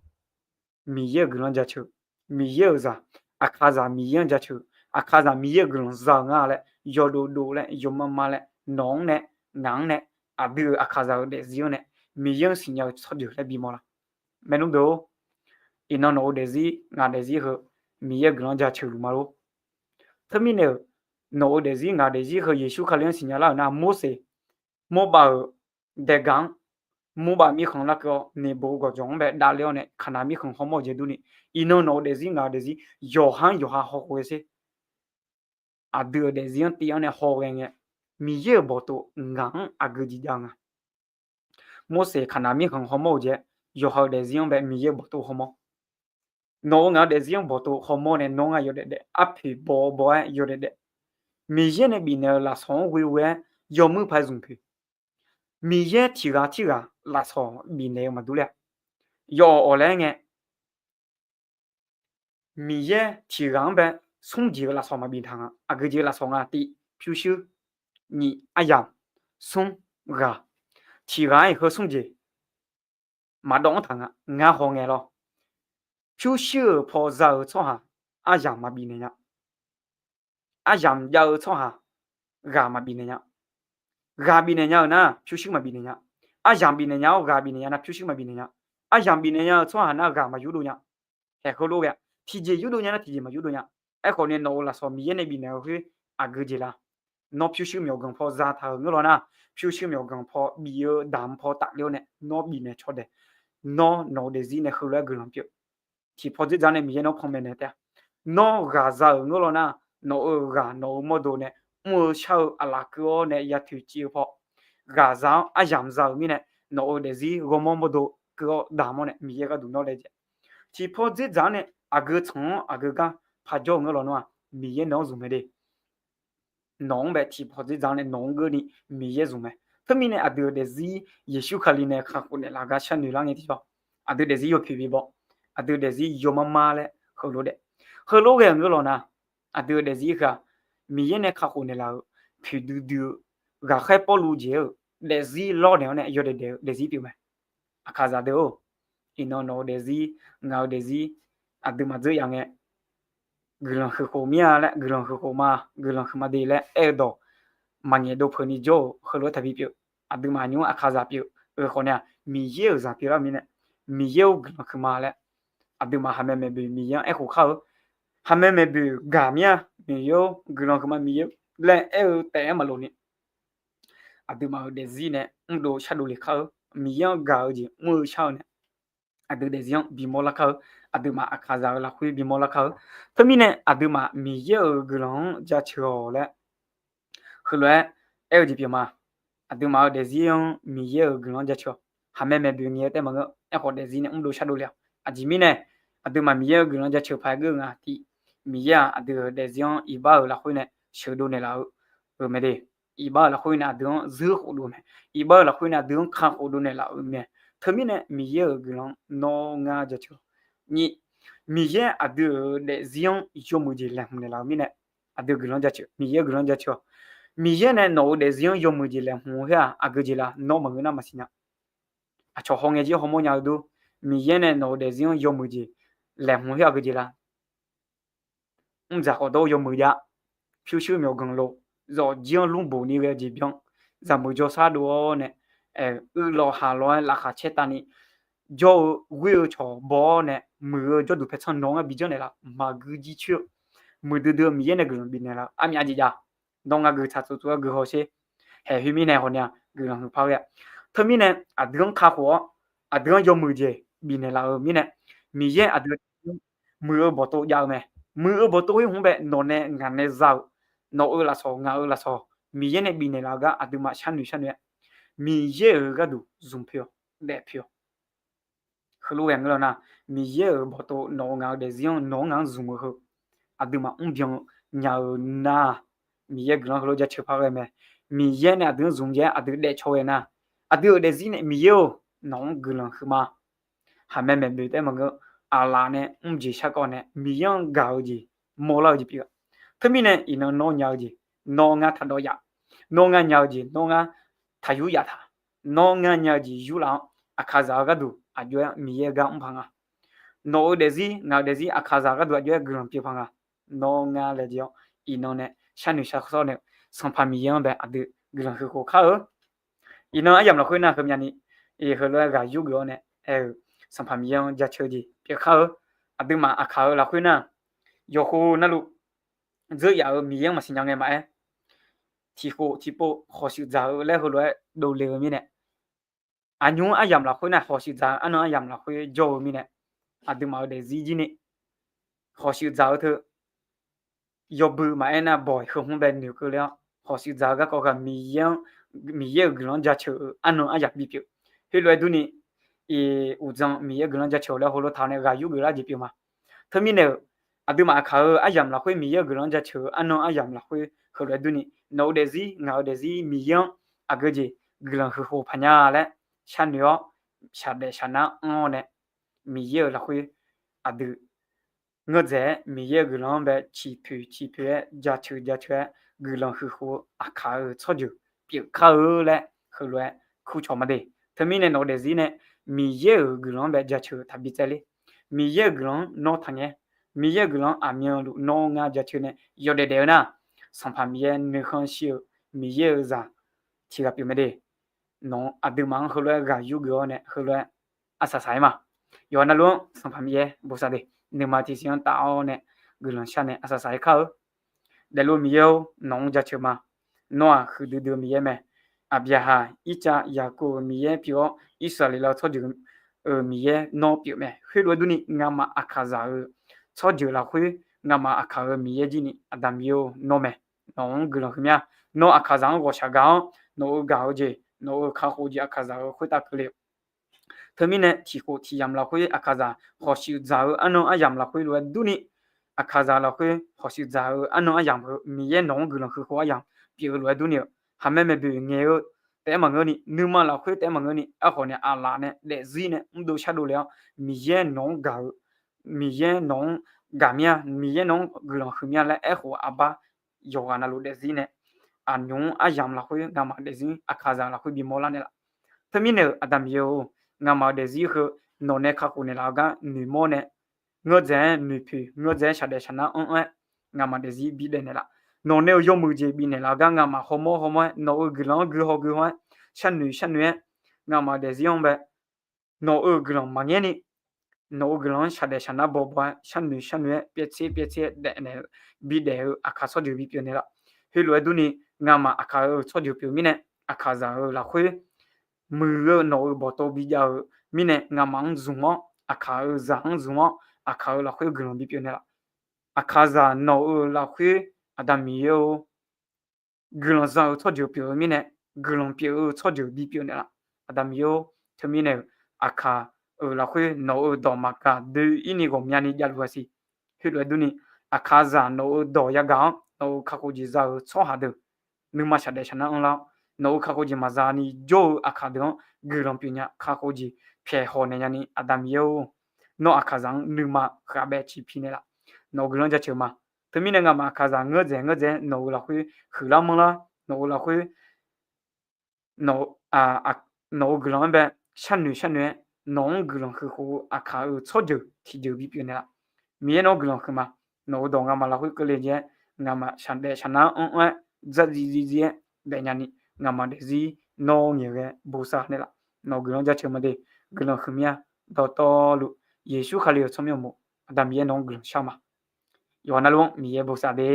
Miqyaer-euq guiqlanq jaceuq, Miqyaer-euq zaq, Aqkaqzaq Miqyaer-anr jaceuq, Aqkaqzaq Miqyaer-euq guiqlanq za-euq nga laer yawdov dov laer yawmar mar laer nawq-anr nae ngaq-anr nae aqdui-euq Aqkaqzaq-euq daefzir-anr nae Miqyaer-anr siqnya-eu tsawrjeuq laer bimawr lar? Maernmr deuq-or, iqnan nawq-eu daefzir ngaq daefzir heu Miqyaer-euq guiqlanq jaceuq luf ma lor. Teumirnae-euq nawq-eu daefzir ngaq daefzir heu Yeqsur Kali-anr siqnya lar-euq nar, Morseq, Morbav-euq daegaq-anr, Morbav mirkhanq larkeuv-awr Neqbo gawqjawq-anr bae davler-awr nae Kaqnaq mirkhanq hawmawr-eu jeq durni, iqnan nawq-eu daefzir ngaq-eu daefzir yawqha-anr yawqha hawkhof ghae sher. Aqdui-euq daefzir-anr tiv-anr nae haw ghae ngae, Miqyaer-euq bawqtov ngaq-anr aqgeu jeq jav-eu nga. Morseq Kaqnaq mirkhanq hawmawr-eu jeq, yawqha-euq daefzir-anr bae Miqyaer-euq bawqtov hawmawr. Nawq-eu ngaq-eu daefzir-anr bawqtov hawmawr nae nawr ngar yawdaef daef, arpoeq baw-awr baw-aer yawdaef daef. Miqyaer nae bifnaeq-eu lafsawq-anr ghoe ghoe-aer yawmuir paq-aer zmq poeq. Miqyaer tiq ghaq tirghaq lafsawq bifnaeq-eu maqdur ler-a. Yawawq awq laer ngae, Miqyaer tiq ghaq-anr bae smr jeq-eu lafsawq maqbif taq nga. Aqgeu jeq lafsawq nga tiv, pyurshuir, nyiq aryamq, smr, ghaq. Tiq ghaq-anr-iq heu smr jeq maqdawv-anr taq nga. Ngar hawngae lawr, pyurshuir-euq paw za-eu tsawrhaq aryamq maqbif naeq nya. Aryamq jav-eu tsawrhaq ghaq maqbif naeq nya. Ghaq bifnaeq nya-euq nar pyurshuir maqbif naeq nya. Aryamq bifnaeq nya-awr ghaq bifnaeq nya nar pyurshuir maqbif naeq nya. Aryamq bifnaeq nya-eu tsawrhaq nar ghaq maqyurdov nya. Haeq heulof ghae-a, tiqjeq yurdov nya nar tiqjeq maqyurdov nya. Aerkhawf ni nawq-euq lafsawq Miqyaer nae bifnaeq-eu khoer aqgeu jeq la? Nawr pyurshuir myawqganq paw zataq-euq ngeur lawr nar, pyurshuir myawqganq paw bif-eu daq paw tafler-awr nae nawr bifnaeq caw daeq. Nawr nawq-eu daefzir nae heulof-aer guiqlanq pyeuf. Tiqpaw dzerdzaq nae Miqyaer nawr panmaeq naeq taef-a. Nawr ghaq za-euq ngeur lawr nar, nawq-euq ghaq nawq-euq mawrdo nae mr-eu shar-eu aqlaf keuv-awr nae ya toeqciv-eu paw, ghaq za-awr aryamq za-euq mirnae nawq-euq daefzir ghawrmawr mawrdo keuv-awr damq-awr nae Miqyaer gharduq nawr laejae. Tiqpaw dzerdzaq-anr nae aqgeu tsanq-anr aqgeu gar paq jawr-eu ngeur lawr nar-aq, Miqyaer nawq-anr zmq mae de. Nawq-anr bae tiqpaw dzerdzaq-anr nae nawq-anr geurni Miqyaer zmq mae. Teumirnae aqdui-euq daefzir Yeqsur Kali nae kakhof naeqlaf gar sharnoeq lar ngae tiqjawr, aqdui daefzir yawpoeq bibaw, aqdui daefzir yawmar mar laer heulof daef. Heulof ghae-eu ngeur lawr nar, aqdui-euq daefzir heu-aq, Miqyaer nae kakhof naeqlaf-euq poeqdui dui-eu ghaqkhaer Pawrluv jeq-euq daefzir lawrnaeq-awr nae yawdaef daef-eu daefzir pyeuf mae. Aqkaqzaq deuq-or, iqnan nawq-eu daefzir, ngaq-eu daefzir, aqduimaf dzeur yaf ngae, guiqlanq huiq khof mir-a laer, guiqlanq huiq khof ma, guiqlanq huiq ma de laer aer-eu dawq maqngaeq dov peuq ni jawr-euq heulof-aer taqbi pyeuf. Aqduimaf nymr aqkaqzaq pyeuf-eu khawf nae-aq, Miqyaer-euq zaq pyeuflar mirnae, Miqyaer-or guiqlanq huiq ma laer, aqduimaf haqmae maeqboeq Miqyaer-anr aerkhof kar-eu. Haqmae maeqboeq gaq mir-a, Miqyaer-or guiqlanq huiq ma Miqyaer laer aer-eu taef-aer maqlof ni, aqduimaf-euq daefzir nae mrdov shardov le kar-eu. Miqyaer-anr gaq-eu jeq mr-eu shar-eu nae aqdui daefzir-anr bimawr lar kar-eu. Aqduimaf aqkaqzaq-euq lafkhoer bimawr lar kar-eu. Teumirnae aqduimaf Miqyaer-euq guiqlanq-anr jaceuq-awq laer heulof-aer aer-eu jeq pyeuf ma. Aqduimaf-euq daefzir-anr Miqyaer-euq guiqlanq-anr jaceuq-awq. Haqmae maeqboeq ngae-eu taef maqngeur. Aerkhawf daefzir nae mrdov shardov le-awq. Aqjeq mirnae aqduimaf Miqyaer-euq guiqlanq jaceuq paq-aer geur nga tiq, Miqyaer-aq aqdui-euq daefzir-anr iqbax-euq lafkhoer nae sheuqdov naeqlaf-eu mae de. Iqbax-euq lafkhoer nae aqdui-anr zuir khof dov mae. Iqbax-euq lafkhoer nae aqdui-anr kakhof dov naeqlaf-euq mae. Teumirnae Miqyaer-euq guiqlanq nawr ngar jaceuq-awq. Nyiq, Miqyaer aqdui-euq daefzir-anr yawmuiq jeq laeqhmq naeqlaf-eu mirnae aqdui guiqlanq jaceuq, Miqyaer-euq guiqlanq jaceuq-awq. Miqyaer nae nawq-euq daefzir-anr yawmuiq jeq laeqhmq-eu khoer-aq aqgeu jeq la? Nawr maqngeur nar maqsiq nya. Aqcawq hawngae jir hawmawr nya-eu dur, Miqyaer nae nawq-euq daefzir-anr yawmuiq jeq laeqhmq-eu khoer aqgeu jeq la? Mrdzaq khawf dawr-eu yawmuiq jav, pyurshuir myawqganq lof, zawqjir-anr lmrboq ni ghae-eu jeq byan, zaqmeuq jawrshar dov-awr nae, uiqlawq haqlawq-aer laqkhaq caer tavni jawr-eu ghoer-eu cawq baw-awr nae, muiq-eu jawrduq paertsanr nawq-anr ngar bi janrnaeq laf-eu maqgui jircoer-eu, muiqdui dui-eu Miqyaer nae guiqlanq bifnaeq laf-eu armyav jeq jav. Nawr ngar gui tsaq tsov tsov-aer gui hawsher. Haeq khoer mirnae hawq nya guiqlanq huiqpar ghae-a. Teumirnae aqdui-anr kakhof-awr, aqdui-anr yawmuiq jeq bifnaeq laf-euq mirnae, Miqyaer aqdui muiq-eu bawqtov jav-eu mae. Muiq-eu bawqtov khoer hmq bae nawq nae ngaq nae za-euq, nawq-euq lafsawq ngaq-euq lafsawq Miqyaer nae bifnaeq laf-eu gar aqduimaf sharnoeq sharnoeq-aer, Miqyaer-euq gharduq zmq poeq-awq, daef poeq-awq. Heulof ghae ngeur-awr nar, Miqyaer-euq bawqtov nawq-euq ngaq-euq daefzir-anr nawq-anr ngaq-anr zmq-eu heu, aqduimaf mrbyan nya-eu nar, Miqyaer guiqlanq heulof jaceuq par ghae mae. Miqyaer nae aqdui-anr zmq jae-aer aqdui daefcaw ghae nar, aqdui-euq daefzir nae Miqyaer-or, nawq-anr guiqlanq huiqma. Haqmae maeqboeq taef-aer maqngeur, aqlaf nae mrjeq sharkawv nae Miqyaer-anr gaq-eu jeq, mawrlar-eu jeq pyeuf-a. Teumirnae iqnan nawr nya-eu jeq, nawr ngar taqdawv yaf, nawr ngar nya-eu jeq nawr ngar taqyur yaftaq, nawr ngar nya-eu jeq yurlaf-awr aqkaqzaq-eu gharduq aqjox-aer Miqyaer-eu gar mr paq nga. Nawq-euq daefzir ngaq-euq daefzir aqkaqzaq gharduq aqjox-aer guiqlanq pyeuf paq nga. Nawr ngar laejae-awr iqnan nae sharnoeq shar sawr nae-eu Sanqpaq Miqyaer-anr bae aqdui guiqlanq huiq khof kar-eu. Iqnan aryamq lafkhoer nar heumyavni, heulof-aer ghaq yurgeuf-awr nae aer-eu Sanqpaq Miqyaer-anr jaceuq jeq pyeuf kar-eu. Aqduimaf aqkaq-euq lafkhoer nar, yawqkhof navluf dzeur yaf-eu Miqyaer-anr maqsiq nya ngae maqaer, tiqkhof tiqpov khawqshuif dzaq-eu laer heulof-aer dovle-eu mirnae, aqnymr aryamq lafkhoer nar khawqshuif dzaq-eu arnan aryamq lafkhoer jawr-eu mirnae, aqduimaf-euq daefzir jir ni khawqshuif dzaq-eu teu yawbui maqaer nar bawq heu hmq bae noeqkeuv ler-awr khawqshuif dzaq-eu garkawv ghaq Miqyaer-anr, Miqyaer-euq guiqlanq-anr jaceuq-eu arnan aryamq bipyeuf. Heulof-aer durni, uqdzan Miqyaer-euq guiqlanq-anr jaceuq laer heulof taq-awr nae ghaq yurgeuf lar jeq pyeuf ma. Teumirnae-euq, aqduimaf aqkaq-euq aryamq lafkhoer Miqyaer-euq guiqlanq-anr jaceuq-eu arnan aryamq lafkhoer heulof-aer durni, nawq-euq daefzir ngaq-euq daefzir Miqyaer-anr aqgeu jeq guiqlanq huiq khof paq nya laer sharnoeq-awr, shaqdaef shaqnar anr-awr nae, Miqyaer-euq lafkhoer aqdui ngeur dzaeq-aer Miqyaer-euq guiqlanq-anr bae ciqpoeq ciqpoeq-aer jaceuq jaceuq-aer guiqlanq huiq khof-eu aqkaq-euq tsawrjeuq pyeuf kar-eu laer heulof-aer kurcawq ma de. Teumirnae nawq-eu daefzir nae Miqyaer-euq guiqlanq-anr bae jaceuq taqbi tsaevler. Miqyaer-euq guiqlanq-anr nawr taqngaer. Miqyaer-euq guiqlanq-anr aqmyanluf nawr ngar jaceuq nae yawdaef daef-eu nar, Sanqpaq Miqyaer nuikhanr shir-eu Miqyaer-euq zaq tiq ghaq pyeuf mae de. Nawq-anr aqduimaf-anr heulof-aer ghaq yurgeuf-awr nae heulof-aer arsaq saq-aer ma. Yawqha navluf-anr Sanqpaq Miqyaer bosav de, nuima tiqsiq-anr taf-awr nae guiqlanq shar nae arsaq saq-aer kar-eu. Daefluf Miqyaer-or, nawq-anr jaceuq ma. Nawr-aq huiqdui dui-eu Miqyaer mae. Aqbyaqhaq, Irtsav, Yaqkov-euq Miqyaer pyeuf-awr, Irsaqleqlav-eu tsawrjeuq-euq Miqyaer nawr pyeuf mae. Khoerlof-aer durni ngamaf aqkaqzaq-euq tsawrjeuq lafkhoer ngamaf aqkaq-euq Miqyaer jir ni Aqda Miqyaer-or, nawr mae. Nawq-anr guiqlanq huiqmya. Nawr aqkaqzaq-anr ghawqshaq gaq-awr nawq-euq gaq-eu jeq, nawq-euq kakhof jeq aqkaqzaq-euq khoertav keuvle-eu. Teumirnae tiqkhof tiqyamq lafkhoer aqkaqzaq hawqshuif dzaq-eu arnan aryamq lafkhoer lof-aer durni, aqkaqzaq lafkhoer hawqshuif dzaq-eu arnan aryamq heu Miqyaer nawq-anr guiqlanq huiq khof aryamq pyeuf-eu lof-aer durni-eu, haqmae maeqboeq ngaeq-eu taef-aer maqngeur ni, nuima lafkhoer taef-aer maqngeur ni, aerkhawf nae aqlaf nae daefzir nae mrdov shardov le-awr, Miqyaer nawq-anr gaq-eu, Miqyaer nawq-anr gaq mir-a, Miqyaer nawq-anr guiqlanq huiq mir-a laer aerkhof aqbar yawqghaq navluf daefzir nae, aqnymr aryamq lafkhoer ngamaf daefzir aqkaqzaq lafkhoer bimawr lar naeqlaf. Teumirnae-euq Aqda Miqyaer-or, ngamaf-euq daefzir heu nawq nae kakhof naeqlaf-eu gar noeqmawr nae, ngeur dzaeq-aer noeqpoeq, ngeur dzaeq-aer shaqdaef shaqnar anr-aer, ngamaf daefzir bidaef naeqlaf. Nawq nae-euq yawmuiq jeq bifnaeq laf-eu gar ngamaf hawmawr hawmawr-aer, nawq-euq guiqlanq-anr guihaw guihaw-aer, sharnoeq sharnoeq-aer, ngamaf daefzir-anr bae nawq-euq guiqlanq maqngaer ni, nawq-euq guiqlanq-anr shaqdaef shaqnar bawbaw-aer, sharnoeq sharnoeq-aer, pyaevtser pyaevtser-aer daef naeq-eu, bidaef-eu aqkaq tsawrjeuq bipyeuf naeqlaf. Heulof-aer durni, ngamaf aqkaq-euq tsawrjeuq pyeuf mirnae, aqkaqzaq-euq lafkhoer muiq-eu nawq-euq bawqtov bijav-euq mirnae ngamaf-anr zmq-awr, aqkaq-euq zaq-anr zmq-awr, aqkaq-euq lafkhoer guiqlanq bipyeuf naeqlaf. Aqkaqzaq nawq-euq lafkhoer Aqda Miqyaer-or, guiqlanq za-eu tsawrjeuq pyeuf-eu mirnae, guiqlanq pyeuf-eu tsawrjeuq bipyeuf naeqlaf. Aqda Miqyaer-or, teumirnae-euq aqkaq-euq lafkhoer nawq-euq dawq maqgaq doe-ir ni ghawqmyani javluf-a siq. Heulof-aer durni, aqkaqzaq nawq-euq dawq yagaq-awr nawq-euq kakhof jeq za-eu tsawrhaq deuq nuima shaqdaef shaqnar anrlar-awr, nawq-euq kakhof jeq maqza ni jawr-eu aqkaq deuq-anr guiqlanq pyeuf nya, kakhof jeq pyaeqhaw naeq nyani Aqda Miqyaer-or, nawr aqkaqzaq-anr nuima khabae ciqpi naeqlaf. Nawq-euq guiqlanq jaceuq ma. Teumirnae ngamaf aqkaqzaq ngeur dzaeq ngeur dzaeq-aer nawq-euq lafkhoer huiqlar manrlar, nawq-euq lafkhoer nawq-euq guiqlanq-anr bae sharnoeq sharnoeq-aer, nawq-anr guiqlanq huiq khof-eu aqkaq-euq tsawrjeuq tiqjeuq bipyeuf naeqlaf. Miqyaer nawr guiqlanq huiqma. Nawq-euq dawq ngamaf lafkhoer keuvle jeq-aer, ngamaf shaqdaef shaqnar anr-aer, dzardziv dziv dziv-aer daefnya ni, ngamaf daefzir nawr ngaeqghae bosav naeqlaf. Nawq-euq guiqlanq jaceuq ma de. Guiqlanq huiqmya. Dawqtawvluf Yeqsur Kali-euq tsawrmyanr uqmov, Aqda Miqyaer nawq-anr guiqlanq shar-eu ma. Yawqha navluf-anr Miqyaer bosav de.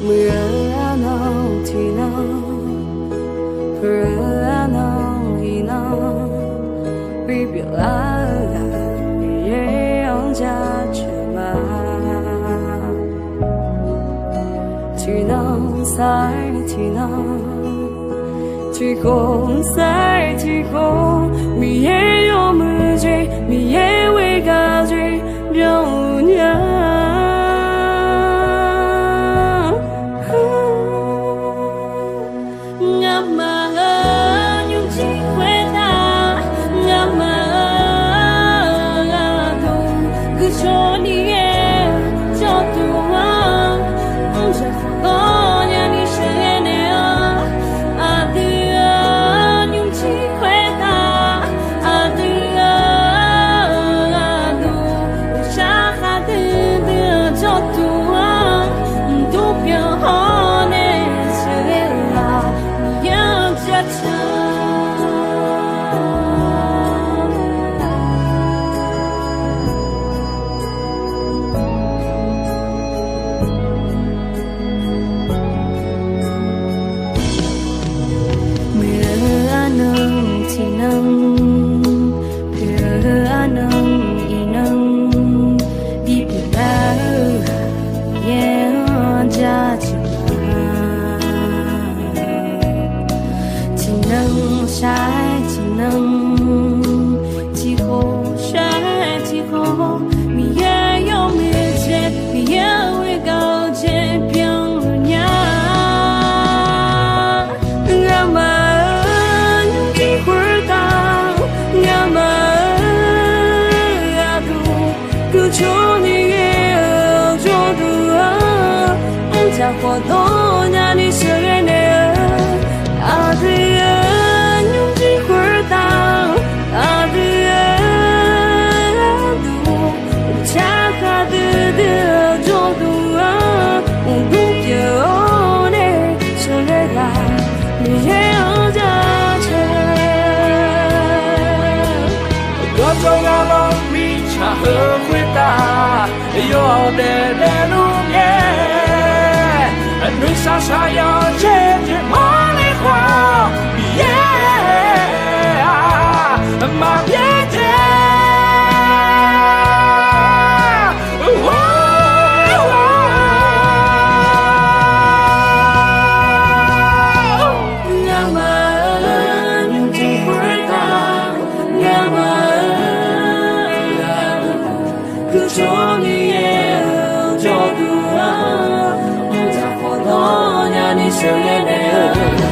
Muiq-eu arnan tiqnan, huiq-eu arnan iqnan, bipyeuf lar-eu ghaq Miqyaer-anr jaceuq ma. Tiqnan sar-iq tiqnan, tiqkhof sar-iq tiqkhof, Miqyaer yawmuiq jeq, Miqyaer ghoegaq jeq byanluf nya. Ngamaf-euq nymrjir khoertav, ngamaf-euq aqduq guiqcawq ni ghae-eu jawrduq-anr, mrjaq khawf dawrnya ni sheuqghae naeq-awr, aqdui-euq nymrjir khoertav, aqdui-euq aqduq uqshar khar duidui-eu jawrduq-anr, mqdmr pyeuf-awr nae sheuqghae-eu ghaq Miqyaer-anr jaceuq. Muiq-eu arnan tiqnan, huiq-eu arnan iqnan, bipyeuf lar-eu ghaq Miqyaer-anr jaceuq ma. Tiqnan shar-iq tiqnan, tiqkhof shar-iq tiqkhof, Miqyaer yawmuiq jeq, Miqyaer ghoegaq-eu jeq byanluf nya. Ngamaf-euq nymrjir khoertav, ngamaf-euq aqduq guiqcawq ni ghae-eu jawrduq-anr, mrjaq khawf dawrnya ni sheuqghae naeq-eu, aqdui-euq nymrjir khoertav, aqdui-euq aqduq uqshar khar duidui-eu jawrduq-anr, mqdmr pyeuf-awr nae sheuqghae ghaq Miqyaer-anr jaceuq. Gawrjawr gar lawr mirtsaq heu khoertav, yawdaef daefluf ngae, nuisar sar yawjeq jeq mawrle khawf, Miqyaer-aq maqbyaer tae. Ngamaf-euq nymrjir khoertav, ngamaf-euq aqduq guiqcawq ni ghae-eu jawrduq-anr, mrjaq khawf dawrnya ni sheuqghae naeq-eu